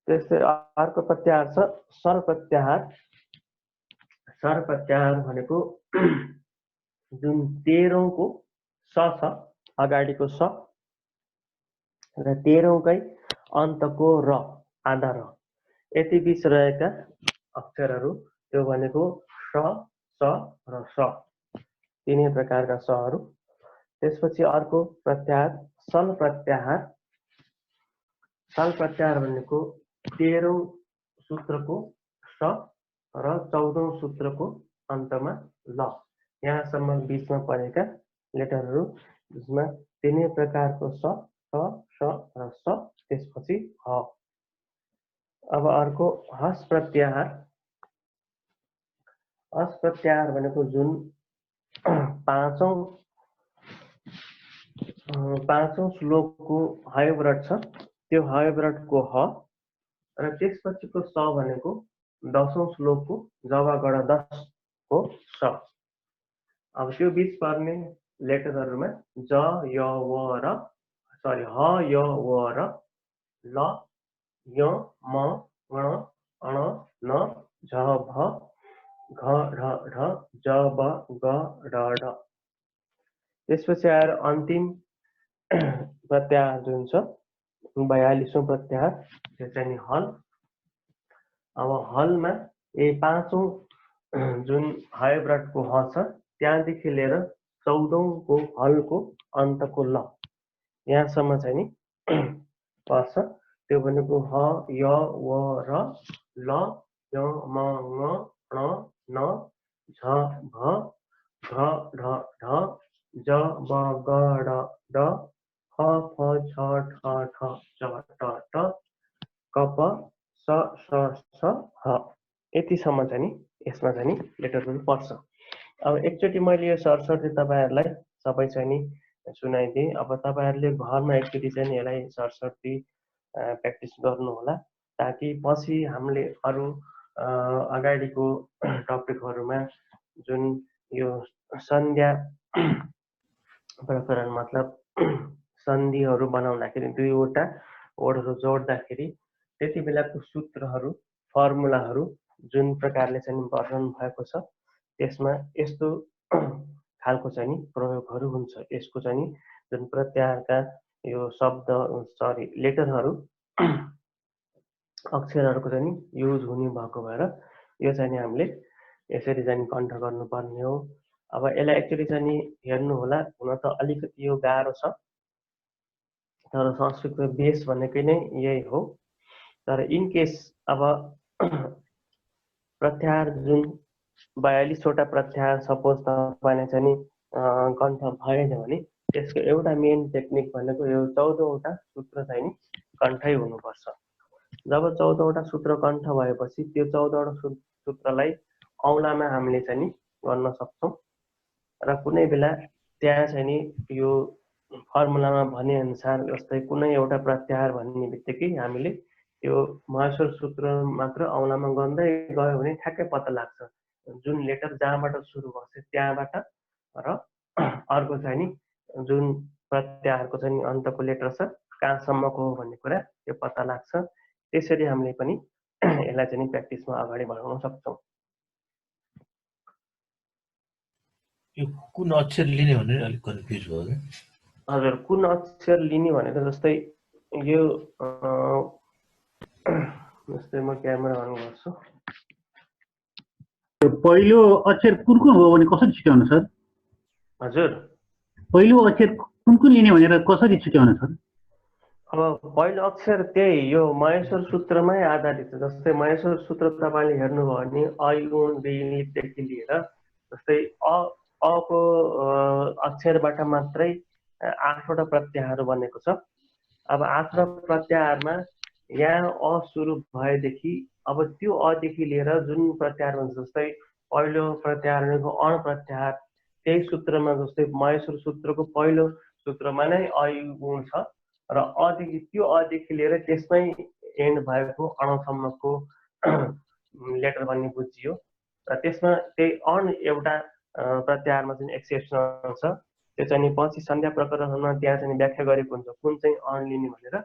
त्यस्तै अर्को प्रत्याहार छ सर प्रत्याहार। सर प्रत्याहार भनेको जुन 13औंको स छ अगाडिको स र 13औंकै अन्तको र आधा र यति बीच रहेका अक्षरहरू त्यो भनेको स स र स तिनै प्रकारका सहरू। त्यसपछि अर्को प्रत्याहार सल प्रत्याहार। सल प्रत्याहार भनेको 13औं सूत्रको स र 14औं सूत्रको अन्तमा ल यहाँसम्म बीचमा परेका लेटरहरू जसमा तिनै प्रकारको स स र स त्यसपछि ह। अब अर्को हस प्रत्याहार। हस प्रत्याहार भनेको जुन पाँचौं श्लोकको हयवरट छ त्यो हयवरटको ह र त्यसपछिको स भनेको 10औं श्लोकको जब गड 10 को स। अब त्यो बीच पर्ने लेटरहरूमा ज य व र ह य व र ल य म ण ण न झ भ घ ढ ढ ज ब ग ड ढ। त्यसपछि आएर अन्तिम प्रत्याहार जुन छ 42औं प्रत्याहार त्यो चाहिँ हल। अब हलमा पाँचौं जुन हयवरटको ह छ त्यहाँदेखि लिएर 14औंको हलको अन्तको ल यहाँसम्म चाहिँ नि पर्छ त्यो भनेको ह य व र ल य म ङ ण न झ भ घ ढ ढ ज ब ग ड ड ख फ छ ठ ठ च ट ट क प स स स ह यतिसम्म चाहिँ नि यसमा चाहिँ नि लेटरहरू पर्छ। अब एकचोटि मैले यो सरसर्ती तपाईँहरूलाई सबै चाहिँ नि सुनाइदिएँ। अब तपाईहरुले घरमा एकचोटि चाहिँ यसलाई सरसर्ती प्र्याक्टिस गर्नु होला ताकि पछि हामीले अरु अगाडिको टपिकहरुमा जुन यो सन्ध्या प्रकरण मतलब सन्धिहरु बनाउँदाखेरि दुईवटा वर्डहरु जोड्दाखेरि त्यति बेलाको सूत्रहरु फर्मुलाहरु जुन प्रकारले चाहिँ वर्णन भएको छ त्यसमा यस्तो खालको चाहिँ प्रयोगहरु हुन्छ। यसको चाहिँ जुन प्रत्याहारका यो शब्द लेटरहरु अक्षरहरुको चाहिँ युज हुने भएको भएर यो चाहिँ हामीले यसरी चाहिँ कण्ठ गर्नुपर्ने हो। अब यसलाई एक्चुअली चाहिँ हेर्नु होला, हुन त अलिकति यो गाह्रो छ तर संस्कृतको बेस भनेकै नै यही हो। तर इन केस अब प्रत्याहार जुन 42 वटा प्रत्याहार सपोज तपाईले चाहिँ कण्ठ भएन भने त्यसको एउटा मेन टेक्निक भनेको यो 14 वटा सूत्र चाहिँ कण्ठै हुनुपर्छ। जब 14 वटा सूत्र कण्ठ भएपछि त्यो 14 वटा सूत्रलाई औंलामा हामीले चाहिँ गर्न सक्छौं र कुनै बेला त्यहाँ चाहिँ यो फर्मुलामा भने अनुसार जस्तै कुनै एउटा प्रत्याहार भन्ने बित्तिकै हामीले त्यो महेश्वर सूत्र मात्र औंलामा गर्दै गयो भने ठ्याक्कै पत्ता लाग्छ जुन लेटर जहाँबाट सुरु गर्छ त्यहाँबाट र अर्को चाहिँ जुन प्रत्याहारको चाहिँ अन्तको लेटर छ कहाँसम्मको हो भन्ने कुरा त्यो पत्ता लाग्छ। त्यसरी हामीले पनि यसलाई चाहिँ प्र्याक्टिसमा अगाडि बढाउन सक्छौं। यो कुन अक्षर लिने भनेर अलिक कन्फ्युज भयो के? हजुर, कुन अक्षर लिने भनेर जस्तै यो जस्तै म क्यामेरा अन गर्छु। पहिलो अक्षर कुन हो भने कसरी छुट्याउनु सर? हजुर, पहिलो अक्षर कुन लिने भनेर कसरी छुट्याउनु सर? अब पहिलो अक्षर त्यही यो महेश्वर सूत्रमै आधारित छ। जस्तै महेश्वर सूत्र तपाईले हेर्नुभयो भने अ उ देखि लिएर जस्तै अ को अक्षरबाट मात्रै 8 वटा प्रत्याहार बनेको छ। अब 8 वटा प्रत्याहारमा यहाँ अ सुरु भएदेखि अब त्यो अ देखि लिएर जुन प्रत्याहार हुन्छ जस्तै पहिलो प्रत्याहार भनेको अण प्रत्याहार त्यही सूत्रमा जस्तै महेश्वर सूत्रको पहिलो सूत्रमा नै अ उ छ र अ देखि त्यो अ देखि लिएर त्यसमै एन्ड भएको अणसम्मको लेटर भन्ने बुझियो र त्यसमा त्यही अण एउटा प्रत्याहारमा चाहिँ एक्सेप्सनल छ। त्यो चाहिँ पछि सन्ध्या प्रकरणमा त्यहाँ चाहिँ व्याख्या गरेको हुन्छ कुन चाहिँ अण लिने भनेर।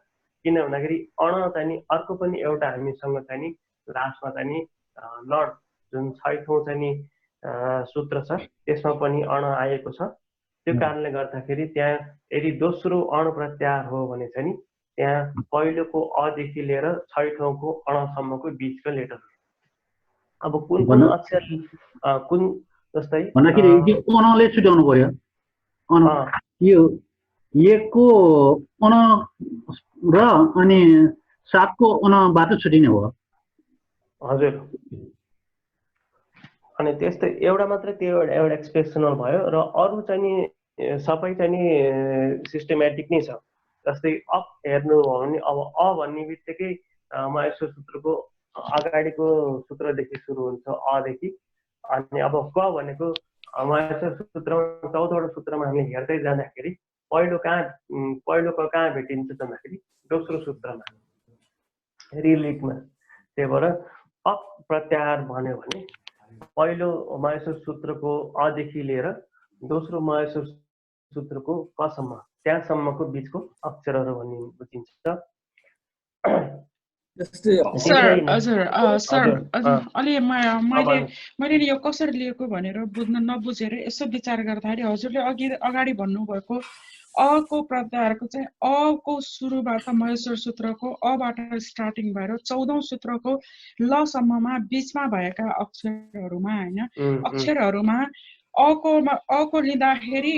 किन भन्दाखेरि अण चाहिँ अर्को पनि एउटा हामीसँग चाहिँ लास्टमा चाहिँ लड जुन 6औं चाहिँ सूत्र छ त्यसमा पनि अण आएको छ। त्यो कारणले गर्दाखेरि त्यहाँ यदि दोस्रो अण प्रत्याहार हो भने चाहिँ त्यहाँ पहिलोको अ देखि लिएर 6औंको अणसम्मको बीचको लेटर। अब कुन अक्षर कुन जस्तै भन्दाखेरि यो अणले छुट्याउनु पर्यो। यो 1 को अण र अनि 7 को अणबाट छुटिने हो। हजुर, अनि त्यस्तै एउटा मात्र त्यो एउटा एक्सप्रेसनल भयो र अरु चाहिँ सबै चाहिँ सिस्टमेटिक नै छ। जस्तै अप हेर्नु हो भने अब अ भन्ने बित्तिकै महेश्वर सूत्रको अगाडिको सूत्रदेखि सुरु हुन्छ अ देखि। अनि अब क भनेको महेश्वर सूत्रमा 14 वटा सूत्रमा हामीले हेर्दै जाँदाखेरि पहिलो क कहाँ भेटिन्छ भन्दाखेरि दोस्रो सूत्रमा रिलेटमा। त्यही भएर अप प्रत्याहार भन्यो भने पहिलो महेश्वर सूत्रको अ देखि लिएर दोस्रो महेश्वर सूत्रको कसम्म त्यहाँसम्मको बीचको अक्षरहरू भन्ने बुझिन्छ। सर हजुर अलि मैले यो कसरी लिएको भनेर नबुझेर यसो विचार गर्दाखेरि हजुरले अगाडि भन्नुभएको अ को प्रत्याहारको चाहिँ अ को सुरुबाट महेश्वर सूत्रको अबाट स्टार्टिङ भएर 14औं सूत्रको ल सम्ममा बीचमा भएका अक्षरहरूमा हैन अक्षरहरूमा अ को लिँदाखेरि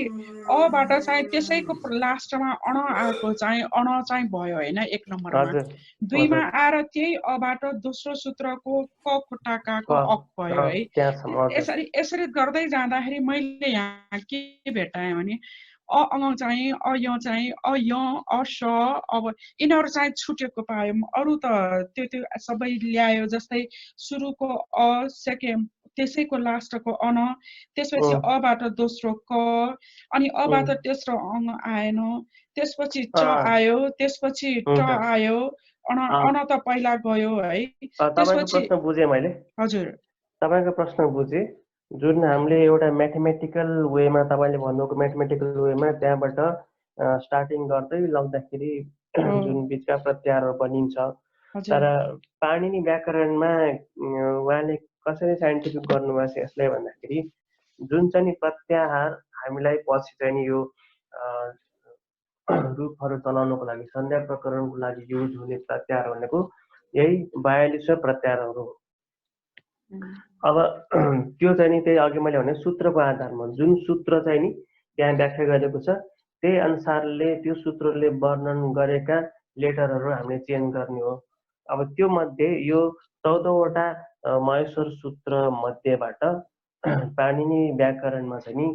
अबाट चाहिँ त्यसैको लास्टमा अण आएको चाहिँ अण चाहिँ भयो हैन 1 नम्बरमा। 2 मा आएर त्यही अबाट दोस्रो सूत्रको क खुट्टाकाको अक भयो है। यसरी गर्दै जाँदाखेरि मैले यहाँ के भेटाएँ भने अ चाहिँ अ य चाहिँ अ य अ श अब यिनीहरू चाहिँ छुटेको पायौं। अरु त त्यो सबै ल्यायो जस्तै सुरुको अ सेकेन्ड त्यसैको लास्टको अन, त्यसपछि अबाट दोस्रो क, अनि अबाट तेस्रो अङ आएन, त्यसपछि च आयो, त्यसपछि ट आयो, अन त पहिला गयो है। तपाईको प्रश्न बुझे मैले। हजुर, तपाईको प्रश्न बुझे। जुन हामीले एउटा म्याथमेटिकल वेमा तपाईले भन्नुको म्याथमेटिकल वेमा त्यहाँबाट स्टार्टिङ गर्दै लग्दाखेरि जुन बीचका प्रत्याहारहरू बनिन्छ। तर पाणिनि व्याकरणमा उहाँले कसरी साइन्टिफिक गर्नुभएको छ यसलाई भन्दाखेरि जुन चाहिँ प्रत्याहार हामीलाई पछि चाहिँ यो रूपहरू चलाउनको लागि संज्ञा प्रकरणको लागि युज हुने प्रत्याहार भनेको यही 42 प्रत्याहारहरू हो। अब त्यो चाहिँ नि त्यही अघि मैले भने सूत्रको आधारमा जुन सूत्र चाहिँ नि त्यहाँ व्याख्या गरेको छ त्यही अनुसारले त्यो सूत्रले वर्णन गरेका लेटरहरू हामीले चेन्ज गर्ने हो। अब त्यो मध्ये यो 14वटा महेश्वर सूत्र मध्येबाट पाणिनि व्याकरणमा चाहिँ नि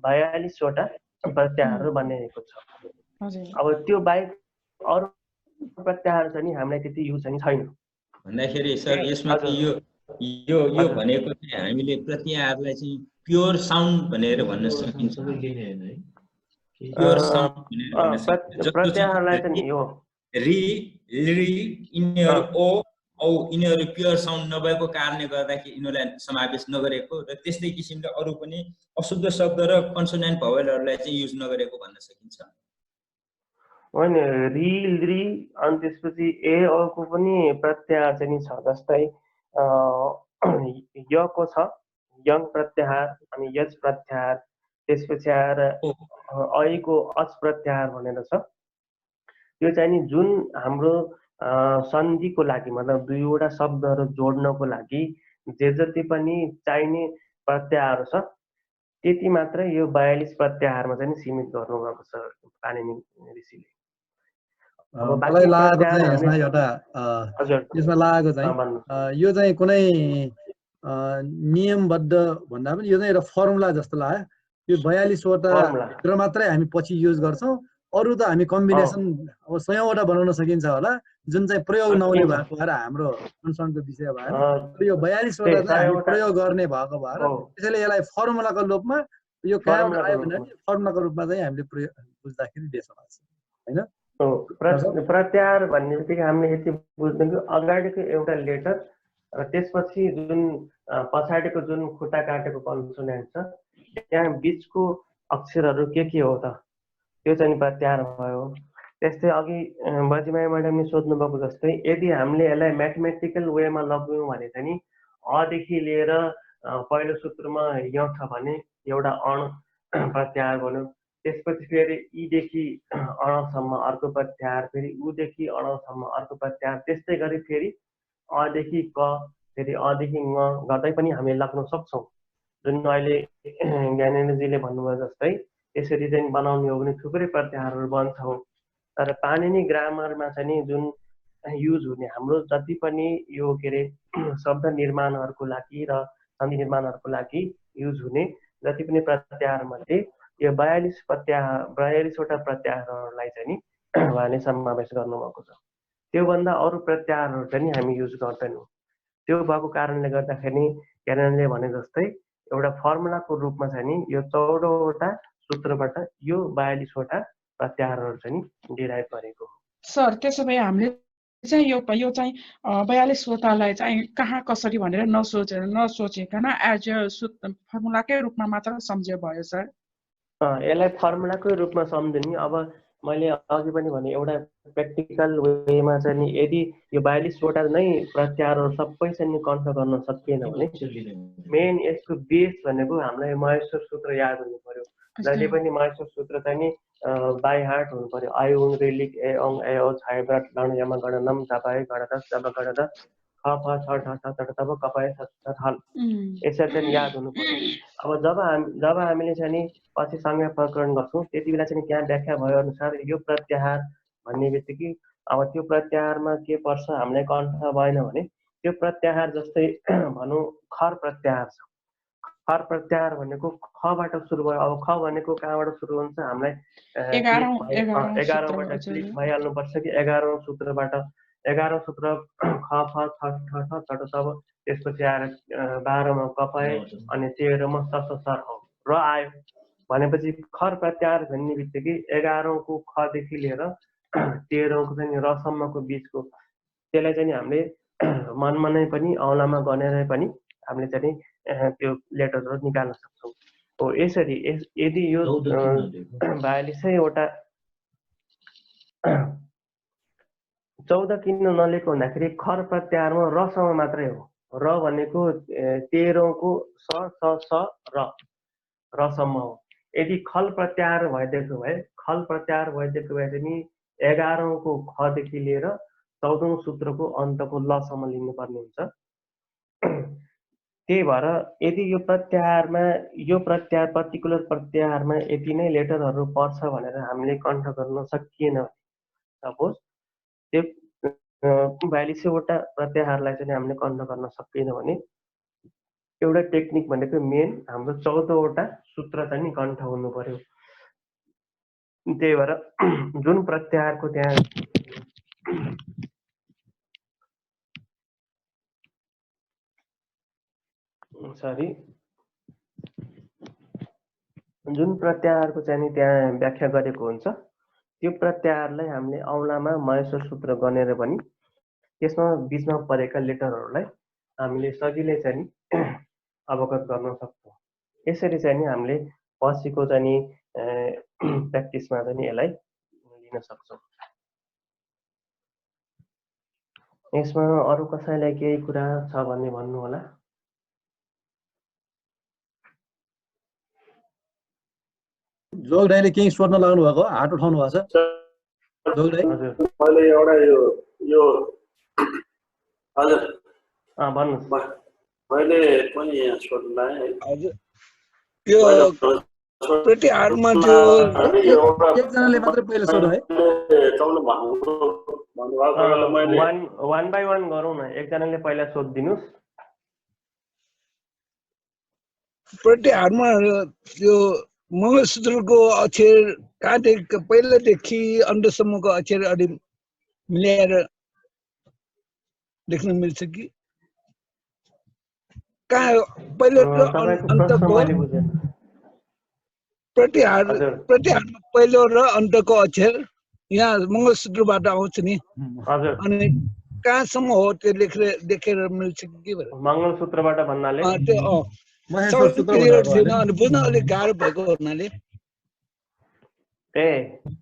42वटा प्रत्याहारहरू बनिएको छ। अब त्यो बाहेक अरू प्रत्याहार चाहिँ नि हामीलाई त्यति युज चाहिँ छैन भन्दाखेरि सर यसमा यो भनेको चाहिँ हामीले प्रत्याहारलाई चाहिँ प्योर साउन्ड भनेर भन्न सकिन्छ। प्योर साउन्ड भनेर भन्न सकिन्छ। प्रत्याहारलाई चाहिँ यो रि लि यिनीहरू ओ औ यिनीहरू प्योर साउन्ड नभएको कारणले गर्दाखेरि यिनीहरूलाई समावेश नगरेको र त्यस्तै किसिमले अरू पनि अशुद्ध शब्द र कन्सोनेन्ट भवेलहरूलाई चाहिँ युज नगरेको भन्न सकिन्छ। होइन, रि लि अनि त्यसपछि ए औको पनि प्रत्याहार चाहिँ छ। जस्तै यको छ यङ प्रत्याहार अनि यच प्रत्याहार, त्यसपछि आएर ऐको अच प्रत्याहार भनेर छ। त्यो चाहिँ नि जुन हाम्रो सन्धिको लागि मतलब दुईवटा शब्दहरू जोड्नको लागि जे जति पनि चाहिने प्रत्याहारहरू छ त्यति मात्रै यो 42 प्रत्याहारमा चाहिँ सीमित गर्नुभएको छ पाणिनि ऋषिले। मलाई लागेको चाहिँ यसमा एउटा यसमा लागेको चाहिँ यो चाहिँ कुनै नियमबद्ध भन्दा पनि यो चाहिँ एउटा फर्मुला जस्तो लाग्यो। यो 42वटा भित्र मात्रै हामी पछि युज गर्छौँ, अरू त हामी कम्बिनेसन अब 100वटा बनाउन सकिन्छ होला, जुन चाहिँ प्रयोग नहुने भएको भएर हाम्रो कन्सर्नको विषय भएर यो 42वटा चाहिँ हामी प्रयोग गर्ने भएको भएर त्यसैले यसलाई फर्मुलाको रूपमा यो कहाँबाट आयो भने फर्मुलाको रूपमा चाहिँ हामीले प्रयोग बुझ्दाखेरि देश लाग्छ होइन। प्रत्याहार भन्ने बित्तिकै हामीले यति बुझ्यौँ कि अगाडिको एउटा लेटर र त्यसपछि जुन पछाडिको जुन खुट्टा काटेको कन्सोनेन्ट छ त्यहाँ बिचको अक्षरहरू के हो त त्यो चाहिँ प्रत्याहार भयो। त्यस्तै अघि बजिमाया म्याडमले सोध्नु भएको जस्तै यदि हामीले यसलाई म्याथमेटिकल वेमा लग्यौँ भने चाहिँ नि अदेखि लिएर पहिलो सूत्रमा य छ भने एउटा अण प्रत्याहार बन्यो, त्यसपछि फेरि ईदेखि अणसम्म अर्को प्रत्याहार, फेरि उदेखि अणसम्म अर्को प्रत्याहार, त्यस्तै गरी फेरि अदेखि क फेरि अदेखि ङ गर्दै पनि हामीले लाग्न सक्छौँ। जुन अहिले ज्ञानेन्द्रजीले भन्नुभयो जस्तै यसरी चाहिँ बनाउने हो भने थुप्रै प्रत्याहारहरू बन्छौँ। तर पाणिनि ग्रामरमा चाहिँ नि जुन युज हुने हाम्रो जति पनि यो के अरे शब्द निर्माणहरूको लागि र सन्धि निर्माणहरूको लागि युज हुने जति पनि प्रत्याहारमध्ये यो 42वटा प्रत्याहारहरूलाई चाहिँ नि उहाँले समावेश गर्नुभएको छ। त्योभन्दा अरू प्रत्याहारहरू चाहिँ हामी युज गर्दैनौँ। त्यो भएको कारणले गर्दाखेरि ज्ञानेन्द्रले भने जस्तै एउटा फर्मुलाको रूपमा चाहिँ नि यो 14वटा सूत्रबाट यो 42वटा प्रत्याहारहरू चाहिँ डिराइभ गरेको हो। सर त्यसो भए हामीले चाहिँ यो चाहिँ 42वटालाई चाहिँ कहाँ कसरी भनेर नसोचिकन एज अ फर्मुलाकै रूपमा मात्र सम्झ्यो भयो सर। यसलाई फर्मुलाकै रूपमा सम्झिने। अब मैले अघि पनि भने एउटा प्र्याक्टिकल वेमा चाहिँ नि यदि यो 42वटा नै प्रत्याहारहरू सबै चाहिँ कन्फ गर्न सकिएन भने मेन यसको बेस भनेको हामीलाई महेश्वर सूत्र याद हुनु पर्यो। जहिले पनि महेश्वर सूत्र चाहिँ नि बाई हार्ट हुनु पर्यो। आयु उङ रेलिक ए अङ ए ओ छाय व्रत लण यम गणनम तपाय गणदस जब गणद ख फ छ ठ ठ तट तब कपाय सत हल, यसरी चाहिँ याद हुनु पर्यो। अब जब हामीले चाहिँ नि पछि संज्ञा प्रकरण गर्छौँ त्यति बेला चाहिँ त्यहाँ व्याख्या भए अनुसार यो प्रत्याहार भन्ने बित्तिकै अब त्यो प्रत्याहारमा के पर्छ हामीलाई कन्फ भएन भने त्यो प्रत्याहार जस्तै भनौँ खर प्रत्याहार छ। खर प्रत्याहार भनेको खबाट सुरु भयो। अब ख भनेको कहाँबाट सुरु हुन्छ हामीलाई 11औँबाट क्लिक भइहाल्नुपर्छ कि 11औँ सूत्रबाट। 11औँ सूत्र ख फ छ ठ ठ तट तब त्यसपछि आएर 12 मा कपाए अनि 13 मा सससर हो र आयो भनेपछि खर प्रत्याहार भन्ने बित्तिकै 11 को ख देखि लिएर 13 को चाहिँ र सम्मको बीचको त्यसलाई चाहिँ हामीले मनमा नै पनि औलामा गनेर पनि हामीले चाहिँ त्यो लेटरहरू निकाल्न सक्छौँ। हो यसरी यदि यो 42 वटा 14 किन नलिएको भन्दाखेरि खर प्रत्याहारमा रसम्म मात्रै हो। र भनेको 13 को स रसम्म हो। यदि खल प्रत्याहार भइदिएको भए चाहिँ 11 को ख देखि लिएर 14औं सूत्रको अन्तको लसम्म लिनुपर्ने हुन्छ। त्यही भएर यदि यो प्रत्याहार पर्टिकुलर प्रत्याहारमा यति नै लेटरहरू पर्छ भनेर हामीले कण्ठ गर्न सकिएन भने सपोज त्यो 42 वटा प्रत्याहारलाई चाहिँ हामीले कण्ठ गर्न सकिएन भने एउटा टेक्निक भनेको मेन हाम्रो 14 वटा सूत्र चाहिँ कण्ठ हुनु पर्यो। त्यही भएर जुन प्रत्याहारको त्यहाँ जुन प्रत्याहारको चाहिँ त्यहाँ व्याख्या गरेको हुन्छ त्यो प्रत्याहारलाई हामीले औलामा महेश्वर सूत्र गनेर पनि त्यसमा बीचमा परेका लेटरहरूलाई हामीले सजिलै चाहिँ अवगत गर्न सक्छौँ। यसरी चाहिँ हामीले पछिको चाहिँ प्र्याक्टिसमा चाहिँ यसलाई लिन सक्छौँ। यसमा अरू कसैलाई केही कुरा छ भने भन्नु होला। जोग दाइले केही सोध्न लाग्नु भएको हात उठाउनु भएको छ जोग दाइ? मैले एउटा यो हजुर भन्नुहोस्। मैले पनि यहाँ सोध्न लाएँ है। हजुर यो प्रत्याहारमा जो एकजनाले मात्रै पहिला सोध्नु है। वान बाई वान गरौँ न, एकजनाले पहिला सोधिदिनुहोस्। प्रत्याहारमा यो मङ्गलसूत्रको अक्षर कहाँदेखि पहिलादेखि अन्तसम्मको अक्षर अलि मिलाएर देख्न मिल्छ कि कहाँ पहिलो र अन्तको प्रत्याहारमा पहिलो र अन्तको अक्षर यहाँ मङ्गलसूत्रबाट आउँछ नि, अनि कहाँसम्म हो त्यो देखेर मिल्छ कि मङ्गलसूत्रबाट भन्नाले त्यो क्लियर छैन अनि बुझ्न अलिक गाह्रो भएको हुनाले। ए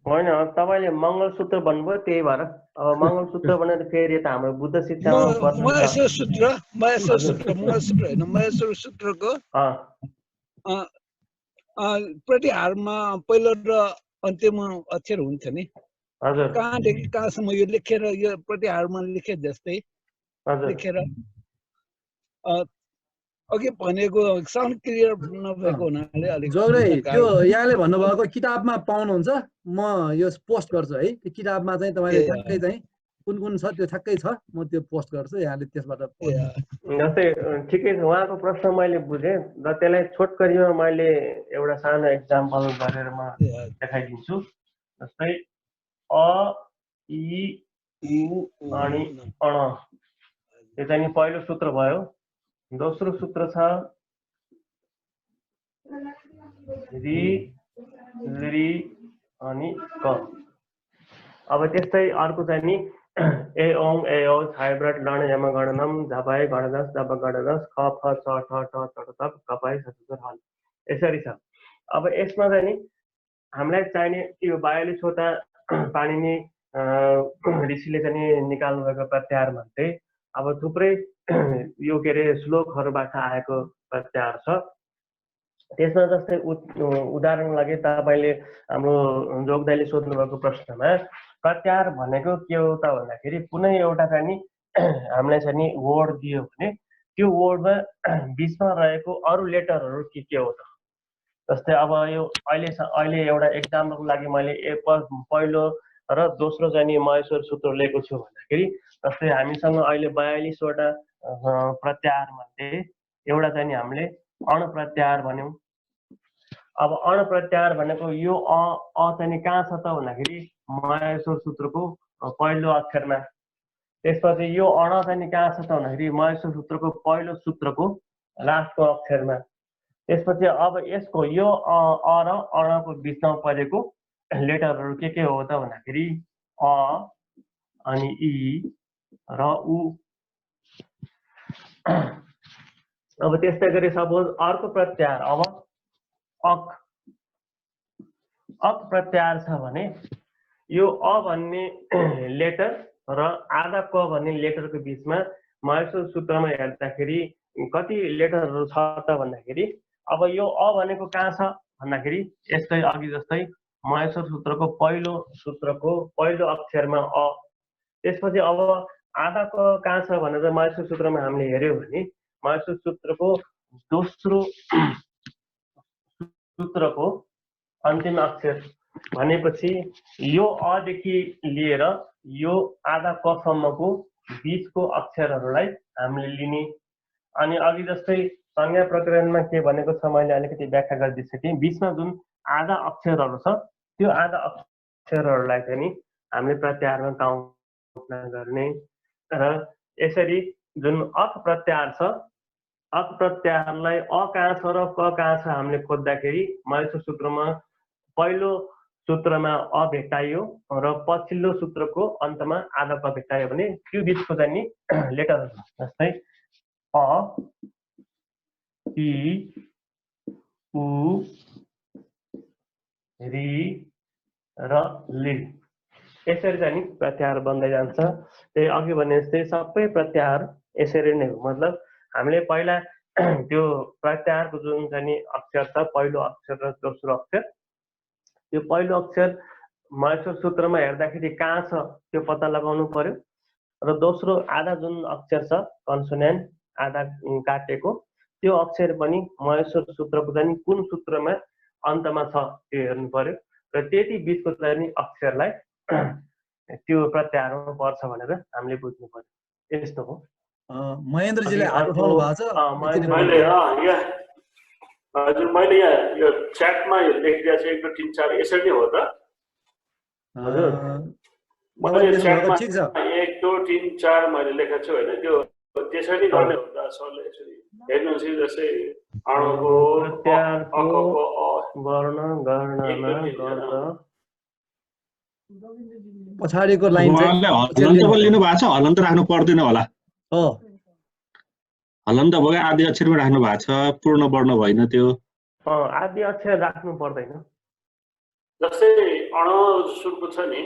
होइन, तपाईँले मङ्गलसूत्र भन्नुभयो त्यही भएर अब मङ्गलसूत्र भनेर फेरि यता हाम्रो बुद्ध शिक्षामा महेश्वर सूत्र होइन महेश्वर सूत्रको प्रत्याहारमा पहिलो र अन्त्यमा अक्षर हुन्छ नि, कहाँदेखि कहाँसम्म यो लेखेर यो प्रत्याहारमा लेखे जस्तै लेखेर अघि भनेको साउन्ड क्लियर नभएको हुनाले अलिक त्यो यहाँले भन्नुभएको किताबमा पाउनुहुन्छ, म यो पोस्ट गर्छु है। त्यो किताबमा चाहिँ तपाईँले ठ्याक्कै चाहिँ कुन कुन छ त्यो ठ्याक्कै छ, म त्यो पोस्ट गर्छु, यहाँले त्यसबाट जस्तै ठिकै छ। उहाँको प्रश्न मैले बुझेँ र त्यसलाई छोटकरीमा मैले एउटा सानो एक्जाम्पल गरेर म देखाइदिन्छु। जस्तै अ इ उ अनि अण, यो चाहिँ पहिलो सूत्र भयो। दोस्रो सूत्र छ रि रि अनि क। अब त्यस्तै अर्को चाहिँ नि ए ओङ ए औ छायब्रट लण यम गणनम झपाए गणदस जब गणदस ख फ छ ठ ठ त त कपाए ससुर हल, यसरी छ। अब यसमा चाहिँ नि हामीलाई चाहिने यो 42 वटा पाणिनि ऋषिले चाहिँ निकाल्नु भएको प्रत्याहार भन्थे। अब थुप्रै यो के अरे श्लोकहरूबाट आएको प्रत्याहार छ। त्यसमा जस्तै उदाहरण लागि तपाईँले हाम्रो जोगदाइले सोध्नु भएको प्रश्नमा प्रत्याहार भनेको के हो त भन्दाखेरि कुनै एउटा चाहिँ नि हामीलाई चाहिँ नि वर्ड दियो भने त्यो वर्डमा बिचमा रहेको अरू लेटरहरू के हो त। जस्तै अब यो अहिले एउटा एक्जाम्पलको लागि मैले पहिलो र दोस्रो चाहिँ नि महेश्वर सूत्र लिएको छु भन्दाखेरि जस्तै हामीसँग अहिले 42 वटा प्रत्याहार मध्ये एउटा चाहिँ नि हामीले अण प्रत्याहार भन्यौँ। अब अण प्रत्याहार भनेको यो अ चाहिँ नि कहाँ छ त भन्दाखेरि महेश्वर सूत्रको पहिलो अक्षरमा। त्यसपछि यो अण चाहिँ नि कहाँ छ त भन्दाखेरि महेश्वर सूत्रको पहिलो सूत्रको लास्टको अक्षरमा। त्यसपछि अब यसको यो अ र अणको बिचमा परेको लेटरहरू के हो त भन्दाखेरि अ अनि इ र उ। अब त्यस्तै गरी सपोज अर्को प्रत्याहार अब अक प्रत्याहार छ भने यो अ भन्ने लेटर र आधा क भन्ने लेटरको बिचमा महेश्वर सूत्रमा हेर्दाखेरि कति लेटरहरू छ त भन्दाखेरि अब यो अ भनेको कहाँ छ भन्दाखेरि यस्तै अघि जस्तै महेश्वर सूत्रको पहिलो अक्षरमा अ। त्यसपछि अब आधा क कहाँ छ भनेर महेश्वर सूत्रमा हामीले हेर्यौँ भने महेश्वर सूत्रको दोस्रो सूत्रको अन्तिम अक्षर भनेपछि यो अदेखि लिएर यो आधा कसम्मको बीचको अक्षरहरूलाई हामीले लिने। अनि अघि जस्तै संज्ञा प्रकरणमा के भनेको छ मैले अलिकति व्याख्या गरिदिइसकेँ। बिचमा जुन आधा अक्षरहरू छ त्यो आधा अक्षरहरूलाई चाहिँ नि हामीले प्रत्याहारमा काउन्ट गर्ने र यसरी जुन अक प्रत्याहार छ अक प्रत्याहारलाई अ कहाँ छ र क कहाँ छ हामीले खोज्दाखेरि महेश्वर सूत्रमा पहिलो सूत्रमा अ भेट्टाइयो र पछिल्लो सूत्रको अन्तमा आधा क भेट्टायो भने त्यो बिचको चाहिँ नि लेटरहरू जस्तै अ इ उ रि र लि यसरी चाहिँ नि प्रत्याहार बन्दै जान्छ। त्यही अघि भने जस्तै सबै प्रत्याहार यसरी नै हो। मतलब हामीले पहिला त्यो प्रत्याहारको जुन चाहिँ नि अक्षर छ पहिलो अक्षर र दोस्रो अक्षर त्यो पहिलो अक्षर महेश्वर सूत्रमा हेर्दाखेरि कहाँ छ त्यो पत्ता लगाउनु पर्यो र दोस्रो आधा जुन अक्षर छ कन्सोनेन्ट आधा काटेको त्यो अक्षर पनि महेश्वर सूत्रको चाहिँ कुन सूत्रमा अन्तमा छ त्यो हेर्नु पर्यो र त्यति बिचको चाहिँ नि अक्षरलाई त्यो प्रत्याहारमा पर्छ भनेर हामीले बुझ्नु पर्यो। यस्तो हो। महेन्द्रजीले हात उठाउनु भएको छ। हजुर मैले यहाँ यो च्याटमा लेखिदिएको छु 1 2 3 4 यसरी नै हो त? हजुर मैले च्याटमा 1 2 3 4 मैले लेखेको छु हैन त्यो त्यसरी गर्ने हो त सरले यसरी हेर्नुस् जस्तै अणुको प्रत्याहारको वर्ण गणना गर्दा पछाडीको लाइन चाहिँ हलन्त पनि लिनु भएको छ। हलन्त राख्नु पर्दैन होला। हो हलन्त भयो आदि अक्षरमा राख्नु भएको छ। पूर्ण वर्ण भएन त्यो। आदि अक्षर राख्नु पर्दैन। जस्तै अण सुरुको छ नि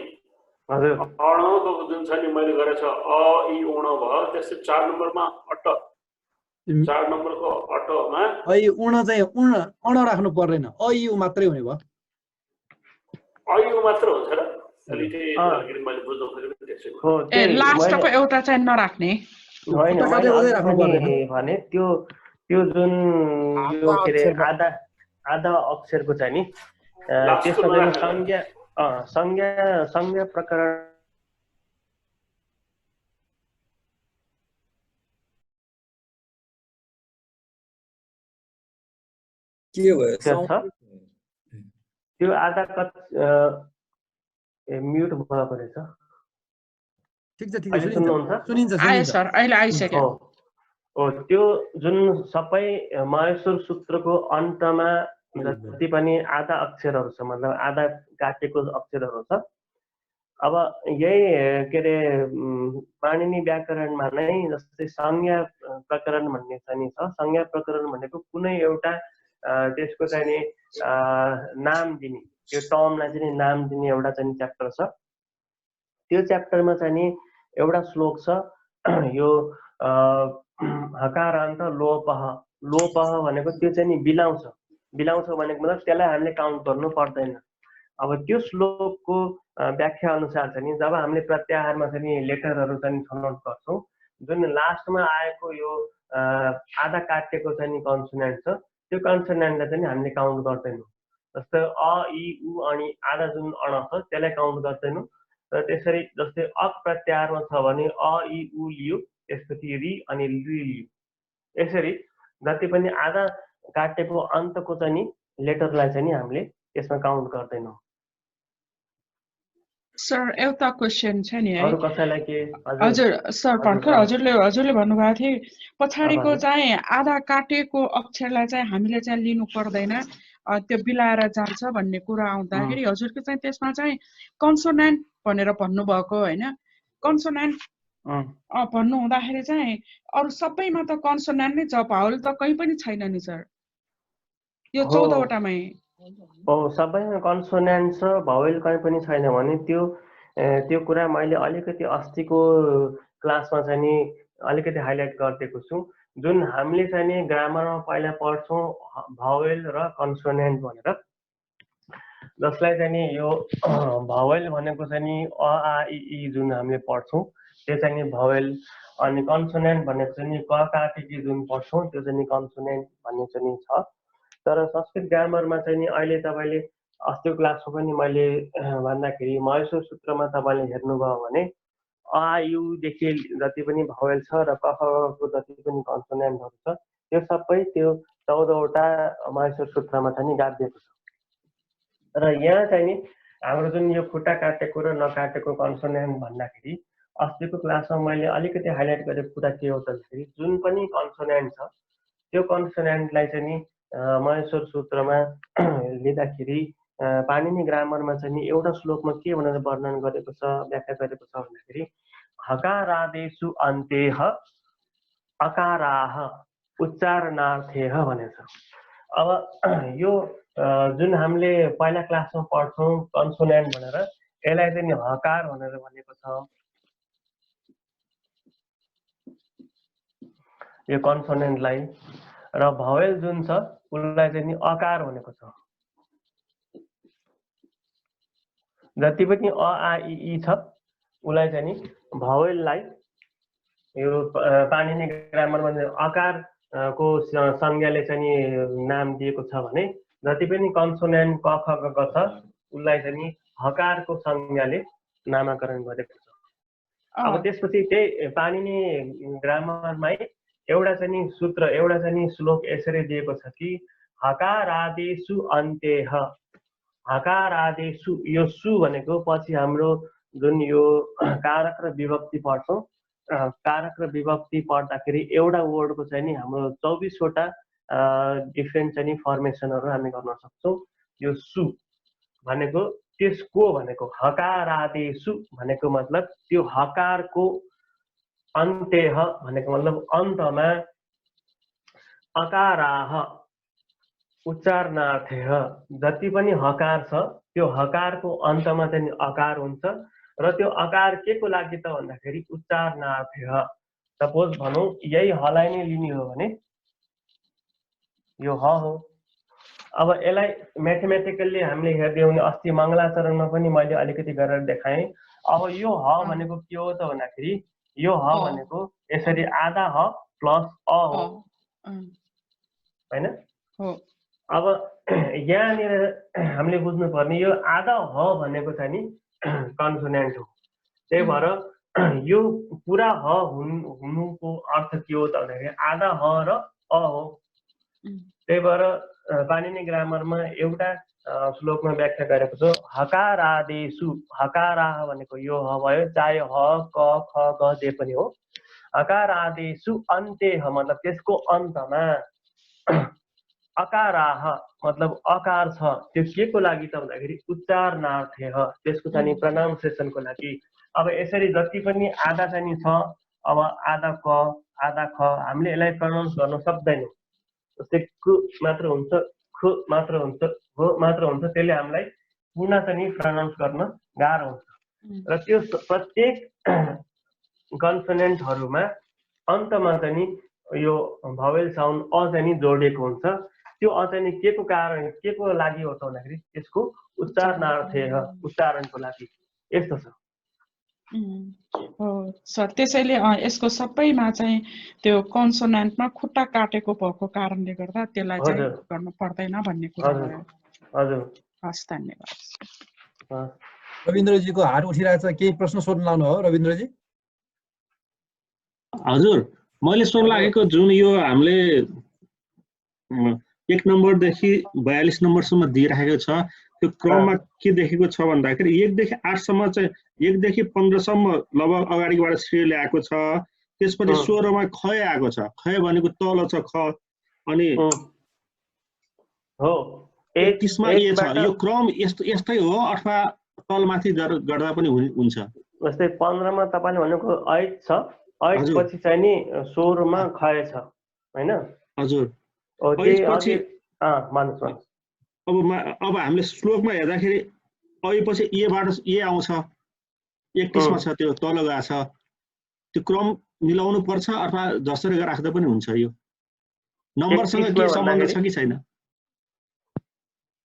हजुर अणको जुन छ नि मैले गरेको छ अ इ उण भयो त्यस्तै 4 नम्बरमा अट 4 नम्बरको अटमा अ इ उण चाहिँ अण राख्नु पर्दैन अ इ उ मात्रै हुने भयो। अ इ उ मात्र हुन्छ र अलिकति मैले बुझ्नु खोजेको त्यसैको लास्टको एउटा चाहिँ नराख्ने होइन भने त्यो जुन यो के अरे आधा अक्षरको चाहिँ नि त्यसमा चाहिँ संज्ञा प्रकरण के भयो त्यो आधा म्युट भएको रहेछ। ठिक छ सुनिन्छ सर अहिले आइसक्यो। हो त्यो जुन सबै महेश्वर सूत्रको अन्तमा जति पनि आधा अक्षरहरू छ मतलब आधा काटेको अक्षरहरू छ। अब यही के अरे पाणिनि व्याकरणमा नै जस्तै संज्ञा प्रकरण भन्ने चाहिँ छ। संज्ञा प्रकरण भनेको कुनै एउटा त्यसको चाहिँ नि नाम दिने त्यो टर्मलाई चाहिँ नाम दिने एउटा चाहिँ च्याप्टर छ। त्यो च्याप्टरमा चाहिँ नि एउटा श्लोक छ यो हकारान्त लोपः भनेको त्यो चाहिँ नि बिलाउँछ भनेको मतलब त्यसलाई हामीले काउन्ट गर्नु पर्दैन। अब त्यो श्लोकको व्याख्या अनुसार चाहिँ जब हामीले प्रत्याहारमा चाहिँ लेटरहरू चाहिँ छनौट गर्छौँ जुन लास्टमा आएको यो आधा काटेको चाहिँ कन्सोनेन्ट छ त्यो कन्सोनेन्टलाई चाहिँ हामीले काउन्ट गर्दैनौँ। जस्तै अ इ उ अनि आधा जुन अण छ त्यसलाई काउन्ट गर्दैनौँ। र त्यसरी जस्तै अक प्रत्याहारमा छ भने अ इ उ लियो त्यसपछि रि अनि लि लियो। यसरी जति पनि आधा काटेको अन्तको चाहिँ लेटरलाई चाहिँ हामीले त्यसमा काउन्ट गर्दैनौँ। सर एउटा क्वेसन छ नि है अरु कसैलाई के हजुर सर भर्खर हजुरले भन्नुभएको थियो पछाडिको चाहिँ आधा काटेको अक्षरलाई चाहिँ हामीले चाहिँ लिनु पर्दैन त्यो बिलाएर जान्छ भन्ने कुरा आउँदाखेरि हजुरको चाहिँ त्यसमा चाहिँ कन्सोनेन्ट भनेर भन्नुभएको हैन कन्सोनेन्ट भन्नु हुँदाखेरि चाहिँ अरु सबैमा त कन्सोनेन्ट नै छ भावल त कहीं पनि छैन नि सर यो 14 वटामै सबैमा कन्सोनेन्ट छ भावेल कहीँ पनि छैन भने त्यो कुरा मैले अलिकति अस्तिको क्लासमा चाहिँ नि अलिकति हाइलाइट गरिदिएको छु जुन हामीले चाहिँ नि ग्रामरमा पहिला पढ्छौँ भावेल र कन्सोनेन्ट भनेर जसलाई चाहिँ नि यो भावेल भनेको चाहिँ नि अ आ इ ई जुन हामीले पढ्छौँ त्यो चाहिँ नि भावेल अनि कन्सोनेन्ट भनेको चाहिँ नि क का क जुन पढ्छौँ त्यो चाहिँ नि कन्सोनेन्ट भन्ने चाहिँ नि छ तर संस्कृत ग्रामरमा चाहिँ नि अहिले तपाईले अस्तिको क्लासमा पनि मैले भन्दाखेरि महेश्वर सूत्रमा तपाईले हेर्नुभयो भने अ यु देखि जति पनि भावेल छ र क ख को जति पनि कन्सोनेन्टहरु छ त्यो सबै त्यो 14 वटा महेश्वर सूत्रमा चाहिँ नि गाडिएको छ र यहाँ चाहिँ नि हाम्रो जुन यो खुट्टा काटेको र नकाटेको कन्सोनेन्ट भन्दाखेरि अस्तिको क्लासमा मैले अलिकति हाइलाइट गरेको कुरा के हो भन्दाखेरि जुन पनि कन्सोनेन्ट छ त्यो कन्सोनेन्टलाई चाहिँ नि महेश्वर सूत्रमा लिँदाखेरि पाणिनि ग्रामरमा चाहिँ नि एउटा श्लोकमा के भनेर वर्णन गरेको छ व्याख्या गरेको छ भन्दाखेरि हकारादेषु अन्तेह अकाराः उच्चारणार्थेह भनेको छ अब यो जुन हामीले पहिला क्लासमा पढ्छौँ कन्सोनेन्ट भनेर यसलाई चाहिँ नि हकार भनेर भनेको छ यो कन्सोनेन्टलाई र भावेल जुन छ उसलाई चाहिँ नि अकार भनेको छ जति पनि अ आ इ ई छ उसलाई चाहिँ नि भावेललाई यो पाणिनि ग्रामरमा अकार को संज्ञाले चाहिँ नि नाम दिएको छ भने जति पनि कन्सोनेन्ट क ख ग घ छ उसलाई चाहिँ नि हकारको संज्ञाले नामाकरण गरेको छ अब त्यसपछि त्यही पाणिनि ग्रामरमै एउटा चाहिँ नि सूत्र एउटा चाहिँ नि श्लोक यसरी दिएको छ कि हकारादेषु अन्तेह हकारादेषु यो सु भनेको पछि हाम्रो जुन यो कारक र विभक्ति पढ्छौँ कारक र विभक्ति पढ्दाखेरि एउटा वर्डको चाहिँ नि हाम्रो 24 वटा डिफ्रेन्ट चाहिँ नि फर्मेसनहरु हामी गर्न सक्छौँ यो सु भनेको त्यसको भनेको हकारादेषु भनेको मतलब त्यो हकारको अन्तेह भनेको मतलब अन्तमा अकाराह उच्चारणार्थेह जति पनि हकार छ त्यो हकारको अन्तमा चाहिँ अकार हुन्छ र त्यो अकार के को लागि त भन्दाखेरि उच्चारणार्थेह सपोज भनौं यही हलाई नै लिने हो भने यो ह हो अब यसलाई म्याथमेटिकली हामीले हेर्दै हो भने अस्ति मङ्गलाचरणमा पनि मैले अलिकति गरेर देखाएँ अब यो ह भनेको के हो त भन्दाखेरि यो ह भनेको यसरी आधा ह प्लस अ हो हैन अब यहाँनिर हामीले बुझ्नु पर्ने यो आधा ह भनेको चाहिँ नि कन्सोनेन्ट हो त्यही भएर यो पुरा ह हुनुको अर्थ के हो त भन्दाखेरि आधा ह र अ हो त्यही भएर पाणिनि ग्रामरमा एउटा श्लोकमा व्याख्या गरेको छ हकारादेषु हकाराह भनेको यो ह भयो चाहे ह क ख ग जे पनि हो हकारादेषु अन्तेह मतलब त्यसको अन्तमा अकाराह मतलब अकार छ त्यो के को लागि त भन्दाखेरि उच्चारणार्थेह त्यसको चाहिँ प्रोनाउन्सिएसनको लागि अब यसरी जति पनि आधा चाहिँ छ अब आधा क आधा ख हामीले यसलाई प्रोनाउन्स गर्न सक्दैनौँ जस्तै क मात्र हुन्छ ख मात्र हुन्छ ह मात्र हुन्छ त्यसले हामीलाई पूर्ण चाहिँ प्रोनाउन्स गर्न गाह्रो हुन्छ र त्यो प्रत्येक कन्सोनेन्टहरुमा अन्तमा चाहिँ यो भावेल साउन्ड अ चाहिँ जोडिएको हुन्छ त्यो अ चाहिँ के को कारण के को लागि हो त भन्दाखेरि यसको उच्चारणार्थेह उच्चारणको लागि यस्तो छ हो सर त्यसैले यसको सबैमा चाहिँ त्यो कन्सोनेन्टमा खुट्टा काटेको भएको कारणले गर्दा त्यसलाई चाहिँ गर्न पर्दैन भन्ने कुरा हो हजुर हस् धन्यवाद रविन्द्रजीको हात उठिरहेको छ केही प्रश्न सोध्न लाउनु हो रविन्द्रजी हजुर मैले सोध्न लागेको जुन यो हामीले 1 नम्बरदेखि 42 नम्बरसम्म दिइराखेको छ त्यो क्रममा के देखेको छ भन्दाखेरि 1 देखि 8 सम्म चाहिँ 1 देखि 15 सम्म लगभग अगाडिबाट श्रेय ल्याएको छ। त्यसपछि 16 मा खय आएको छ। खय भनेको तल छ ख अनि हो 31 मा ए छ। यो क्रम यस्तै हो अथवा तलमाथि गर्दा पनि हुन्छ। जस्तै 15 मा तपाईले भनेको 8 छ, 8 पछि चाहिँ नि 16 मा खय छ हैन? हजुर। पछि मान्नुहोस्। अब हामीले श्लोकमा हेर्दाखेरि ऐ पछि ए बाट ए आउँछ, 31 मा छ, त्यो तल गएको छ। त्यो क्रम मिलाउनु पर्छ अथवा जसरी राख्दा पनि हुन्छ। यो नम्बरसँग के सम्बन्ध छ कि छैन?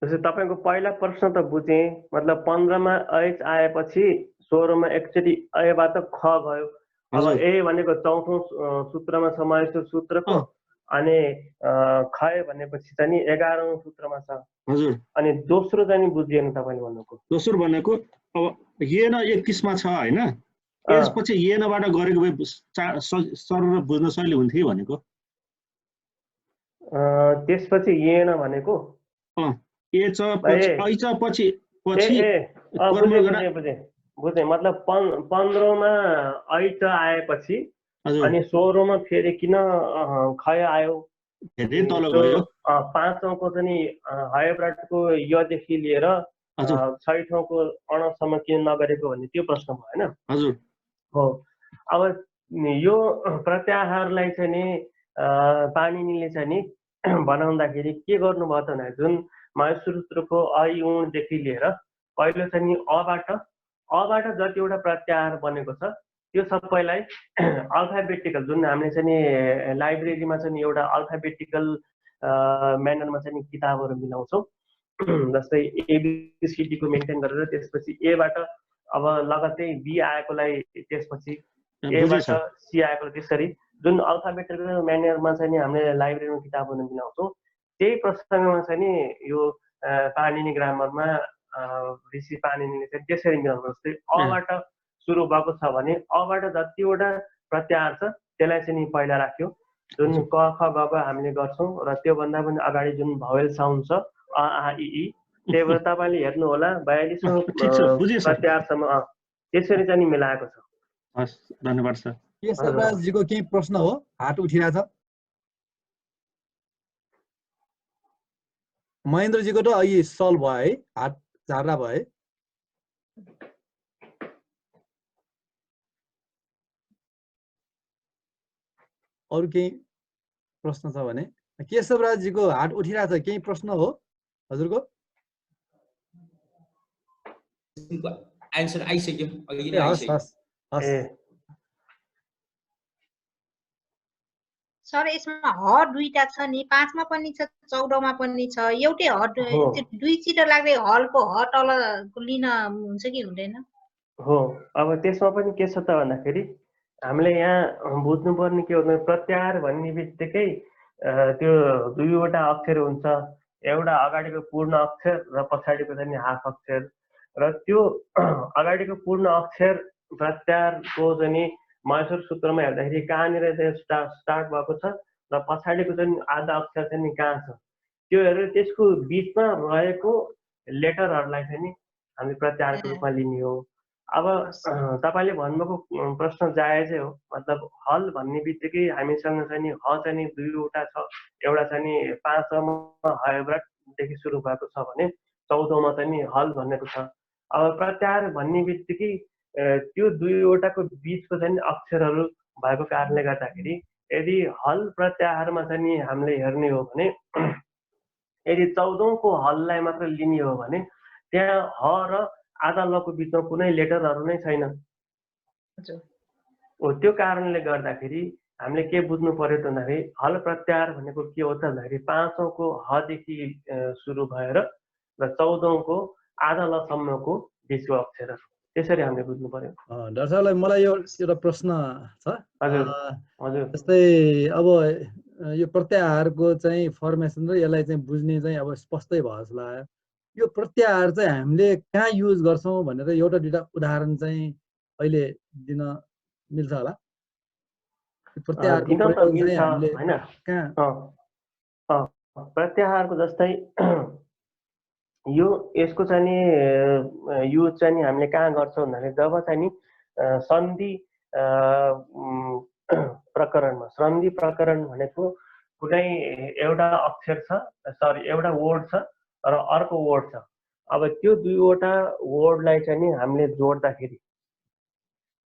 जस्तै तपाईको पहिला प्रश्न त बुझेँ, मतलब 15 मा एच आएपछि 16 मा एकचोटि एबाट ख गयो। अब ए भनेको चौथो सूत्रमा समावेश सूत्रको अनि खय भनेपछि चाहिँ 11औं सूत्रमा छ। हजुर। अनि दोस्रो चाहिँ बुझिएन तपाईले भन्नुको। दोस्रो भनेको अब ए न 31 मा छ हैन? यसपछि ए नबाट गरेको भए सरल बुझ्न सजिलो हुन्थ्यो भनेको। त्यसपछि ए न भनेको ए च पछि ऐ च पछि बुझे मतलब 15 मा ऐ च आएपछि अनि 16 मा फेरि किन खय आयो? धेरै तल गयो। 5औं को चाहिँ हाइब्रिडको य देखि लिएर 6औं को अणसम्म किन नगरेको भन्ने त्यो प्रश्न भयो हैन? हजुर। हो। अब यो प्रत्याहारलाई चाहिँ नि पाणिनीले चाहिँ नि बनाउँदाखेरि के गर्नुभयो त भने जुन माहेश्वर सूत्रको ऐ उण देखि लिएर पहिलो चाहिँ नि अबाट जतिवटा प्रत्याहार बनेको छ त्यो सबैलाई अल्फाबेटिकल जुन हामीले चाहिँ नि लाइब्रेरीमा चाहिँ एउटा अल्फाबेटिकल म्यानरमा चाहिँ नि किताबहरू मिलाउँछौँ। जस्तै एबिसिडी को मेन्टेन गरेर त्यसपछि एबाट अब लगत्तै बी आएकोलाई त्यसपछि एबाट सी आएको त्यसरी जुन अल्फाबेटिकल म्यानरमा चाहिँ नि हामीले लाइब्रेरीमा किताबहरू मिलाउँछौँ त्यही प्रसङ्गमा चाहिँ नि यो पाणिनी ग्रामरमा ऋषि पाणिनीले चाहिँ त्यसरी मिलाउनु। जस्तै अबाट सुरु भएको छ भने अबाट जतिवटा प्रत्याहार छ त्यसलाई चाहिँ नि पहिला राख्यो। जुन क ख ग ग हामीले गर्छौँ र त्योभन्दा पनि अगाडि जुन भावेल साउन्ड छ अ आ इ ई त्यही भएर तपाईँले हेर्नु होला 42औं प्रत्याहारसम्म त्यसरी चाहिँ नि मिलाएको छ। हस्, धन्यवाद सर। केशवराजजीको केही प्रश्न हो? हात उठिरहेछ। महेन्द्रजीको त अघि सल्भ भयो है, हात झार्दा भयो। अरू केही प्रश्न छ भने? केशवराजजीको हात उठिरहेछ, केही प्रश्न हो हजुरको? आन्सर आइसक्यो अघि नै आइसक्यो। सर यसमा ह दुईटा छ नि, 5 मा पनि छ 14 मा पनि छ। एउटै ह दुई चिटो लाग्दै हलको ह तल लिन हुन्छ कि हुँदैन? हो। अब त्यसमा पनि के छ त भन्दाखेरि हामीले यहाँ बुझ्नुपर्ने के हो, प्रत्याहार भन्ने बित्तिकै त्यो दुईवटा अक्षर हुन्छ, एउटा अगाडिको पूर्ण अक्षर र पछाडिको चाहिँ हाफ अक्षर। र त्यो अगाडिको पूर्ण अक्षर प्रत्याहारको चाहिँ माहेश्वर सूत्रमा हेर्दाखेरि कहाँनिर चाहिँ स्टार्ट भएको छ र पछाडिको चाहिँ आधा अक्षर चाहिँ कहाँ छ त्यो हेरेर त्यसको बिचमा रहेको लेटरहरूलाई चाहिँ नि हामी प्रत्याहारको रूपमा लिने हो। अब तपाईँले भन्नुभएको प्रश्न जायजै हो। मतलब हल भन्ने बित्तिकै हामीसँग चाहिँ नि ह चाहिँ नि दुईवटा छ, एउटा चाहिँ नि 5औंमा हाइब्रिडदेखि सुरु भएको छ भने 14औंमा चाहिँ नि हल भनेको छ। अब प्रत्याहार भन्ने बित्तिकै त्यो दुईवटाको बिचको चाहिँ अक्षरहरू भएको कारणले गर्दाखेरि यदि हल प्रत्याहारमा चाहिँ नि हामीले हेर्ने हो भने यदि 14औंको हललाई मात्र लिने हो भने त्यहाँ ह र आधा लको बिचमा कुनै लेटरहरू नै छैन। त्यो कारणले गर्दाखेरि हामीले के बुझ्नु पर्यो त भन्दाखेरि हल प्रत्याहार भनेको के हो त भन्दाखेरि 5औंको हदेखि सुरु भएर र 14औंको आधा लसम्मको बिचको अक्षरहरू, त्यसरी हामीले बुझ्नु पर्यो। डाक्टर साहबलाई मलाई एउटा प्रश्न छ। जस्तै अब यो प्रत्याहारको चाहिँ फर्मेसन र यसलाई चाहिँ बुझ्ने चाहिँ अब स्पष्टै भयो जस्तो लाग्यो। यो प्रत्याहार चाहिँ हामीले कहाँ युज गर्छौँ भनेर एउटा दुईटा उदाहरण चाहिँ अहिले दिन मिल्छ होला? प्रत्याहारको प्रयोग चाहिँ हामीले कहाँ? प्रत्याहारको जस्तै यो यसको चाहिँ नि युज चाहिँ नि हामीले कहाँ गर्छौँ भन्दाखेरि जब चाहिँ नि सन्धि प्रकरणमा, सन्धि प्रकरण भनेको कुनै एउटा अक्षर छ, सरी एउटा वर्ड छ र अर्को वर्ड छ। अब त्यो दुईवटा वर्डलाई चाहिँ नि हामीले जोड्दाखेरि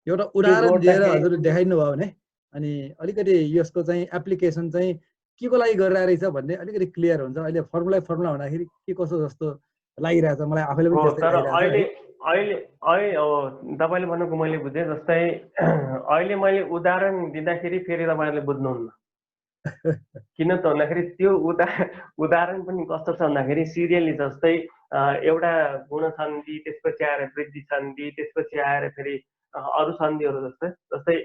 एउटा उदाहरण दिएर हजुर देखाइदिनु भयो भने अनि अलिकति यसको चाहिँ एप्लिकेसन चाहिँ के को लागि गरिरहेको रहेछ भन्ने अलिकति क्लियर हुन्छ। अहिले फर्मुला भन्दाखेरि के कसो जस्तो लागिरहेछ मलाई आफैले पनि त्यस्तै लागिरहेछ। अहिले तपाईँले भनेको मैले बुझेँ। जस्तै अहिले मैले उदाहरण दिँदाखेरि फेरि तपाईँहरूले बुझ्नुहुन्न। किन त भन्दाखेरि त्यो उदाहरण पनि कस्तो छ भन्दाखेरि सिरियली, जस्तै एउटा गुण सन्धि, त्यसपछि आएर वृद्धि सन्धि, त्यसपछि आएर फेरि अरू सन्धिहरू जस्तै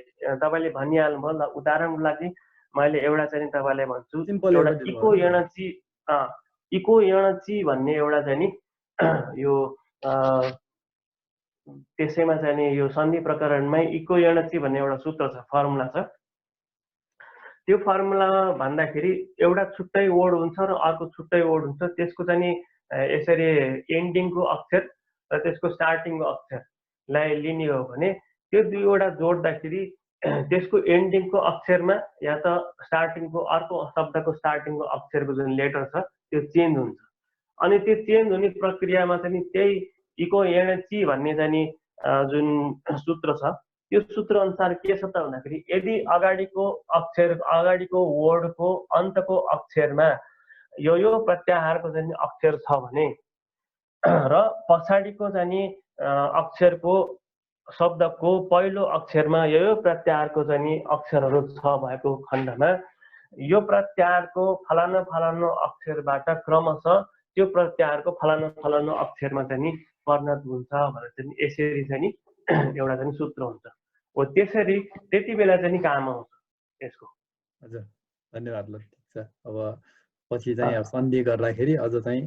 तपाईँले भनिहाल्नुभयो। ल उदाहरणको लागि मैले एउटा चाहिँ तपाईँलाई भन्छु, एउटा इको यणची भन्ने एउटा चाहिँ नि यो त्यसैमा चाहिँ नि यो सन्धि प्रकरणमै इको यणची भन्ने एउटा सूत्र छ, फर्मुला छ। त्यो फर्मुला भन्दाखेरि एउटा छुट्टै वर्ड हुन्छ र अर्को छुट्टै वर्ड हुन्छ। त्यसको चाहिँ नि यसरी एन्डिङको अक्षर र त्यसको स्टार्टिङको अक्षरलाई लिने हो भने त्यो दुईवटा जोड्दाखेरि त्यसको एन्डिङको अक्षरमा या त स्टार्टिङको अर्को शब्दको स्टार्टिङको अक्षरको जुन लेटर छ त्यो चेन्ज हुन्छ। अनि त्यो चेन्ज हुने प्रक्रियामा चाहिँ त्यही इको यणची भन्ने चाहिँ नि जुन सूत्र छ त्यो सूत्र अनुसार के छ त भन्दाखेरि यदि अगाडिको वर्डको अन्तको अक्षरमा यो प्रत्याहारको चाहिँ अक्षर छ भने र पछाडिको चाहिँ नि अक्षरको शब्दको पहिलो अक्षरमा यो प्रत्याहारको चाहिँ नि अक्षरहरू छ भएको खण्डमा यो प्रत्याहारको फलाना फलाना अक्षरबाट क्रमशः त्यो प्रत्याहारको फलाना फलाना अक्षरमा चाहिँ नि परिणत हुन्छ भनेर चाहिँ यसरी चाहिँ नि एउटा चाहिँ सूत्र हुन्छ। हो त्यसरी त्यति बेला चाहिँ नि काम आउँछ यसको। हजुर धन्यवाद। ल ठिक छ, अब पछि चाहिँ सन्धि गर्दाखेरि अझ चाहिँ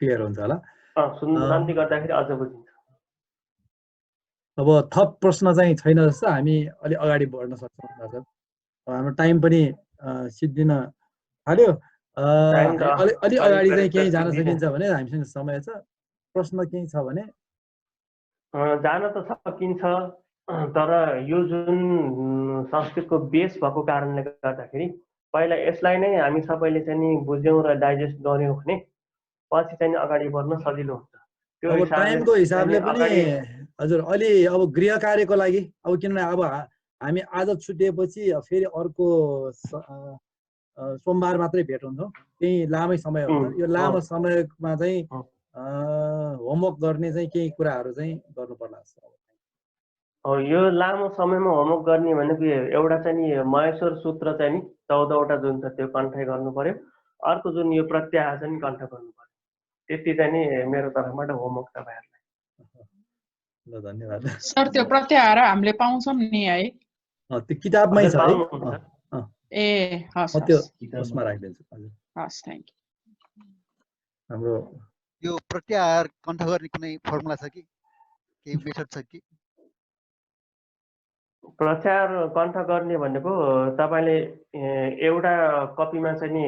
क्लियर हुन्छ होला। सन्धि गर्दाखेरि अझ बुझिन्छ। अब थप प्रश्न चाहिँ छैन जस्तो, हामी अलि अगाडि बढ्न सक्छौँ हजुर। हाम्रो टाइम पनि सिद्धिन थाल्यो। अलि अगाडि चाहिँ केही जान सकिन्छ भने हामीसँग समय छ। प्रश्न केही छ भने जान त सकिन्छ, तर यो जुन संस्कृतको बेस भएको कारणले गर्दाखेरि पहिला यसलाई नै हामी सबैले चाहिँ नि बुझ्यौँ र डाइजेस्ट गर्यौँ भने पछि चाहिँ अगाडि बढ्न सजिलो हुन्छ। त्यो टाइमको हिसाबले पनि हजुर अलि अब गृह कार्यको लागि अब किनभने अब हामी आज छुट्टिएपछि फेरि अर्को सोमबार मात्रै भेट हुन्छौँ, केही लामै समय हुन्छ। यो लामो समयमा चाहिँ होमवर्क गर्ने चाहिँ केही कुराहरू चाहिँ गर्नु पर्ला जस्तो। यो लामो समयमा होमवर्क गर्ने भनेको एउटा चाहिँ नि महेश्वर सूत्र चाहिँ नि 14वटा जुन छ त्यो कण्ठ गर्नु पर्यो। अर्को जुन यो प्रत्याहार चाहिँ कण्ठ गर्नु पर्यो। त्यति चाहिँ नि मेरो तर्फबाट होमवर्क तपाईँहरूलाई। ल धन्यवाद सर। त्यो प्रत्याहार हामीले पाउँछौँ नि है? त्यो किताबमै छ है? ए हस्, त्यो उसमा राखिदिन्छु। हजुर हस्, थ्याङ्क यू। हाम्रो यो प्रत्याहार कण्ठ गर्ने कुनै फर्मुला छ कि केही मेथड छ कि? प्रत्याहार कण्ठ गर्ने भनेको तपाईँले एउटा कपीमा चाहिँ नि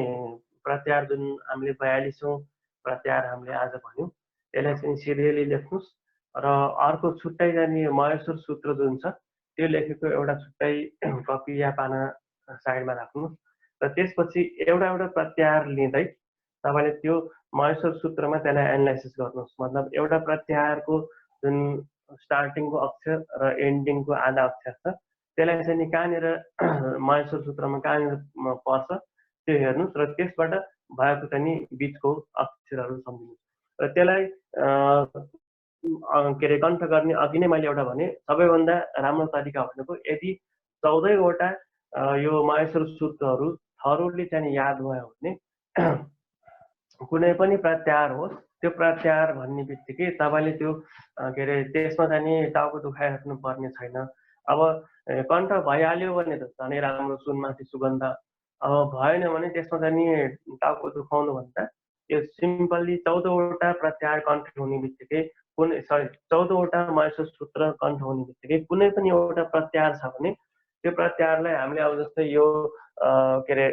प्रत्याहार जुन हामीले 42औं प्रत्याहार हामीले आज भन्यौँ त्यसलाई चाहिँ सिरियली लेख्नुहोस् र अर्को छुट्टै जाने महेश्वर सूत्र जुन छ त्यो लेखेको एउटा छुट्टै कपी या पाना साइडमा राख्नुहोस् र त्यसपछि एउटा एउटा प्रत्याहार लिँदै तपाईँले त्यो महेश्वर सूत्रमा त्यसलाई एनालाइसिस गर्नुहोस्। मतलब एउटा प्रत्याहारको जुन स्टार्टिङको अक्षर र एन्डिङको आधा अक्षर छ त्यसलाई चाहिँ नि कहाँनिर महेश्वर सूत्रमा कहाँनिर पर्छ त्यो हेर्नुहोस् र त्यसबाट भएको चाहिँ नि बिचको अक्षरहरू सम्झिनुहोस् र त्यसलाई के अरे कण्ठ गर्ने अघि नै मैले एउटा भने सबैभन्दा राम्रो तरिका भनेको यदि 14वटा यो महेश्वर सूत्रहरू थरोली चाहिँ याद भयो भने कुनै पनि प्रत्याहार होस् त्यो प्रत्याहार भन्ने बित्तिकै तपाईँले त्यो के अरे त्यसमा चाहिँ नि टाउको दुखाइराख्नु पर्ने छैन। अब कण्ठ भइहाल्यो भने त झनै राम्रो, सुनमाथि सुगन्ध। अब भएन भने त्यसमा चाहिँ नि टाउको दुखाउनु भन्दा यो सिम्पल्ली 14वटा प्रत्याहार कण्ठ हुने बित्तिकै कुनै 14वटा महेश्वर सूत्र कण्ठ हुने बित्तिकै कुनै पनि एउटा प्रत्याहार छ भने त्यो प्रत्याहारलाई हामीले अब जस्तै यो के अरे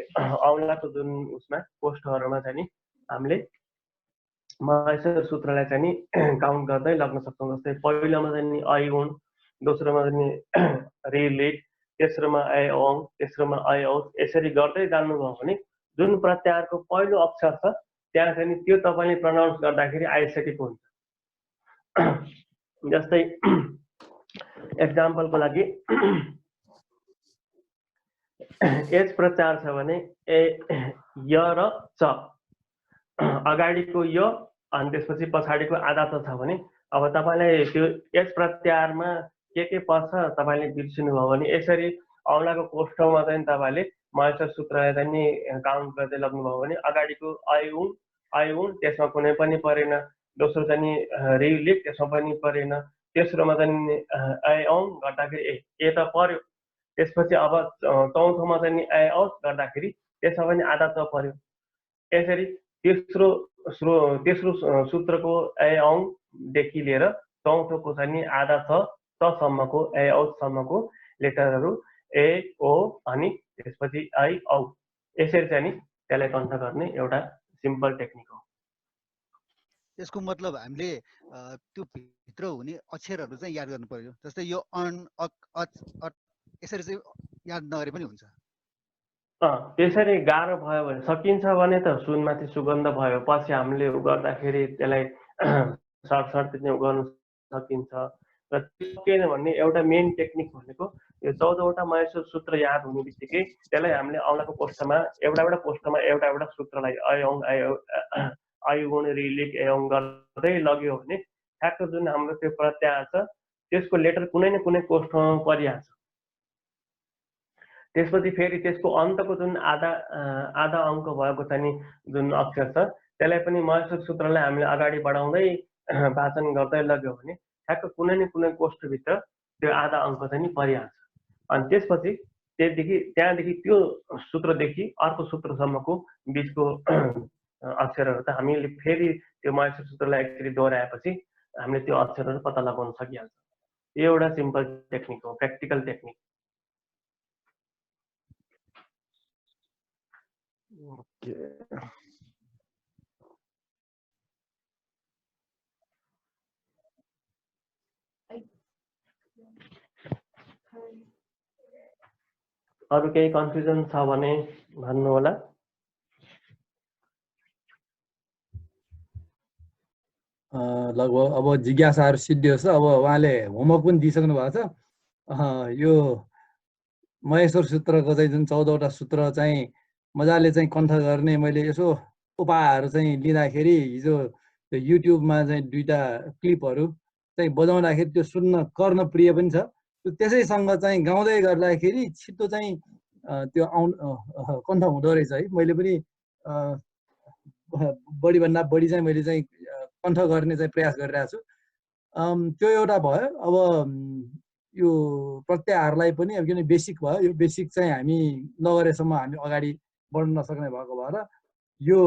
औँलाको जुन उसमा कोष्ठहरूमा चाहिँ नि हामीले महेश्वर सूत्रलाई चाहिँ नि काउन्ट गर्दै लग्न सक्छौँ। जस्तै पहिलोमा चाहिँ नि ऐ उन, दोस्रोमा चाहिँ नि रिलेट, तेस्रोमा ऐ औ, तेस्रोमा ऐ औ, यसरी गर्दै जानुभयो भने जुन प्रत्याहारको पहिलो अक्षर छ त्यहाँ चाहिँ नि त्यो तपाईँले प्रनाउन्स गर्दाखेरि आइसकेको हुन्छ। जस्तै एक्जाम्पलको लागि एच प्रत्याहार छ भने ए य र च, अगाडिको य अनि त्यसपछि पछाडिको आधा त छ भने अब तपाईँलाई त्यो एच प्रत्याहारमा के पर्छ तपाईँले बिर्सिनुभयो भने यसरी औँलाको कोष्ठमा चाहिँ तपाईँले महेश्वर सूत्रलाई चाहिँ नि काउन्ट गर्दै लग्नुभयो भने अगाडिको ऐ उन त्यसमा कुनै पनि परेन, दोस्रो चाहिँ नि रिलिक त्यसमा पनि परेन, तेस्रोमा चाहिँ ऐ औ गर्दाखेरि ए त पर्यो, त्यसपछि अब चौथोमा चाहिँ नि ऐ औ गर्दाखेरि त्यसमा पनि आधा त पर्यो। यसरी तेस्रो सूत्रको ऐ औ देखि लिएर चौथोको चाहिँ नि आधा त सम्मको ऐ औ सम्मको लेटरहरू ए ओ अनि त्यसपछि ऐ औ, यसरी चाहिँ नि त्यसलाई कन्थ गर्ने एउटा सिम्पल टेक्निक हो। यसको मतलब हामीले त्यो भित्र हुने अक्षरहरू चाहिँ याद गर्नु पर्यो। जस्तै यो अन अक अच अट यसरी चाहिँ याद नगरे पनि हुन्छ। त्यसरी गाह्रो भयो भने सकिन्छ भने त सुनमाथि सुगन्ध भयो पछि हामीले गर्दाखेरि त्यसलाई सर्ट चाहिँ गर्न सकिन्छ। र सकिएन भने एउटा मेन टेक्निक भनेको यो 14वटा महेश्वर सूत्र याद हुने बित्तिकै त्यसलाई हामीले औँलाको कोष्ठमा एउटा पोस्टमा एउटा सूत्रलाई ऐ गुण रिलिक ए गर्दै लग्यो भने ठ्याक्क जुन हाम्रो त्यो प्रत्याहार छ त्यसको लेटर कुनै न कुनै कोष्ठमा परिहाल्छ। त्यसपछि फेरि त्यसको अन्तको जुन आधा अङ्क भएको छ नि जुन अक्षर छ त्यसलाई पनि महेश्वर सूत्रलाई हामीले अगाडि बढाउँदै वाचन गर्दै लग्यो भने ठ्याक्क कुनै न कुनै कोष्ठभित्र त्यो आधा अङ्क चाहिँ नि परिहाल्छ। अनि त्यसपछि त्यहाँदेखि त्यो सूत्रदेखि अर्को सूत्रसम्मको बिचको अक्षरहरू त हामीले फेरि त्यो महेश्वर सूत्रलाई एकचोटि दोहोऱ्याएपछि हामीले त्यो अक्षरहरू पत्ता लगाउन सकिहाल्छ। यो एउटा सिम्पल टेक्निक हो, प्र्याक्टिकल टेक्निक। अरू केही कन्फ्युजन छ भने भन्नु होला। लगभग अब जिज्ञासाहरू सिद्धियो छ। अब उहाँले होमवर्क पनि दिइसक्नु भएको छ। यो महेश्वर सूत्रको चाहिँ जुन 14वटा सूत्र चाहिँ मजाले चाहिँ कन्ठ गर्ने मैले यसो उपायहरू चाहिँ लिँदाखेरि हिजो युट्युबमा चाहिँ 2टा क्लिपहरू चाहिँ बजाउँदाखेरि त्यो सुन्न कर्णप्रिय पनि छ। त्यसैसँग चाहिँ गाउँदै गर्दाखेरि छिटो चाहिँ त्यो कन्ठ हुँदो रहेछ है। मैले पनि बढीभन्दा बढी चाहिँ मैले चाहिँ कन्ठ गर्ने चाहिँ प्रयास गरिरहेको छु। त्यो एउटा भयो। अब यो प्रत्याहारलाई पनि अब किन बेसिक भयो, यो बेसिक चाहिँ हामी नगरेसम्म हामी अगाडि बढ्न नसक्ने भएको भएर यो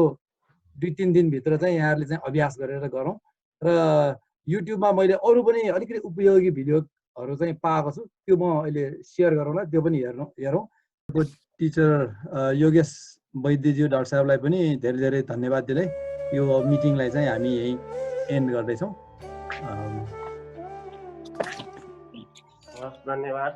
2-3 दिनभित्र चाहिँ यहाँहरूले चाहिँ अभ्यास गरेर गरौँ। र युट्युबमा मैले अरू पनि अलिकति उपयोगी भिडियोहरू चाहिँ पाएको छु, त्यो म अहिले सेयर गरौँला, त्यो पनि हेरौँ। टिचर योगेश वैद्यज्यू डाक्टर साहबलाई पनि धेरै धेरै धन्यवाद दिँदै यो मिटिङलाई चाहिँ हामी यहीँ एन्ड गर्दैछौँ। धन्यवाद।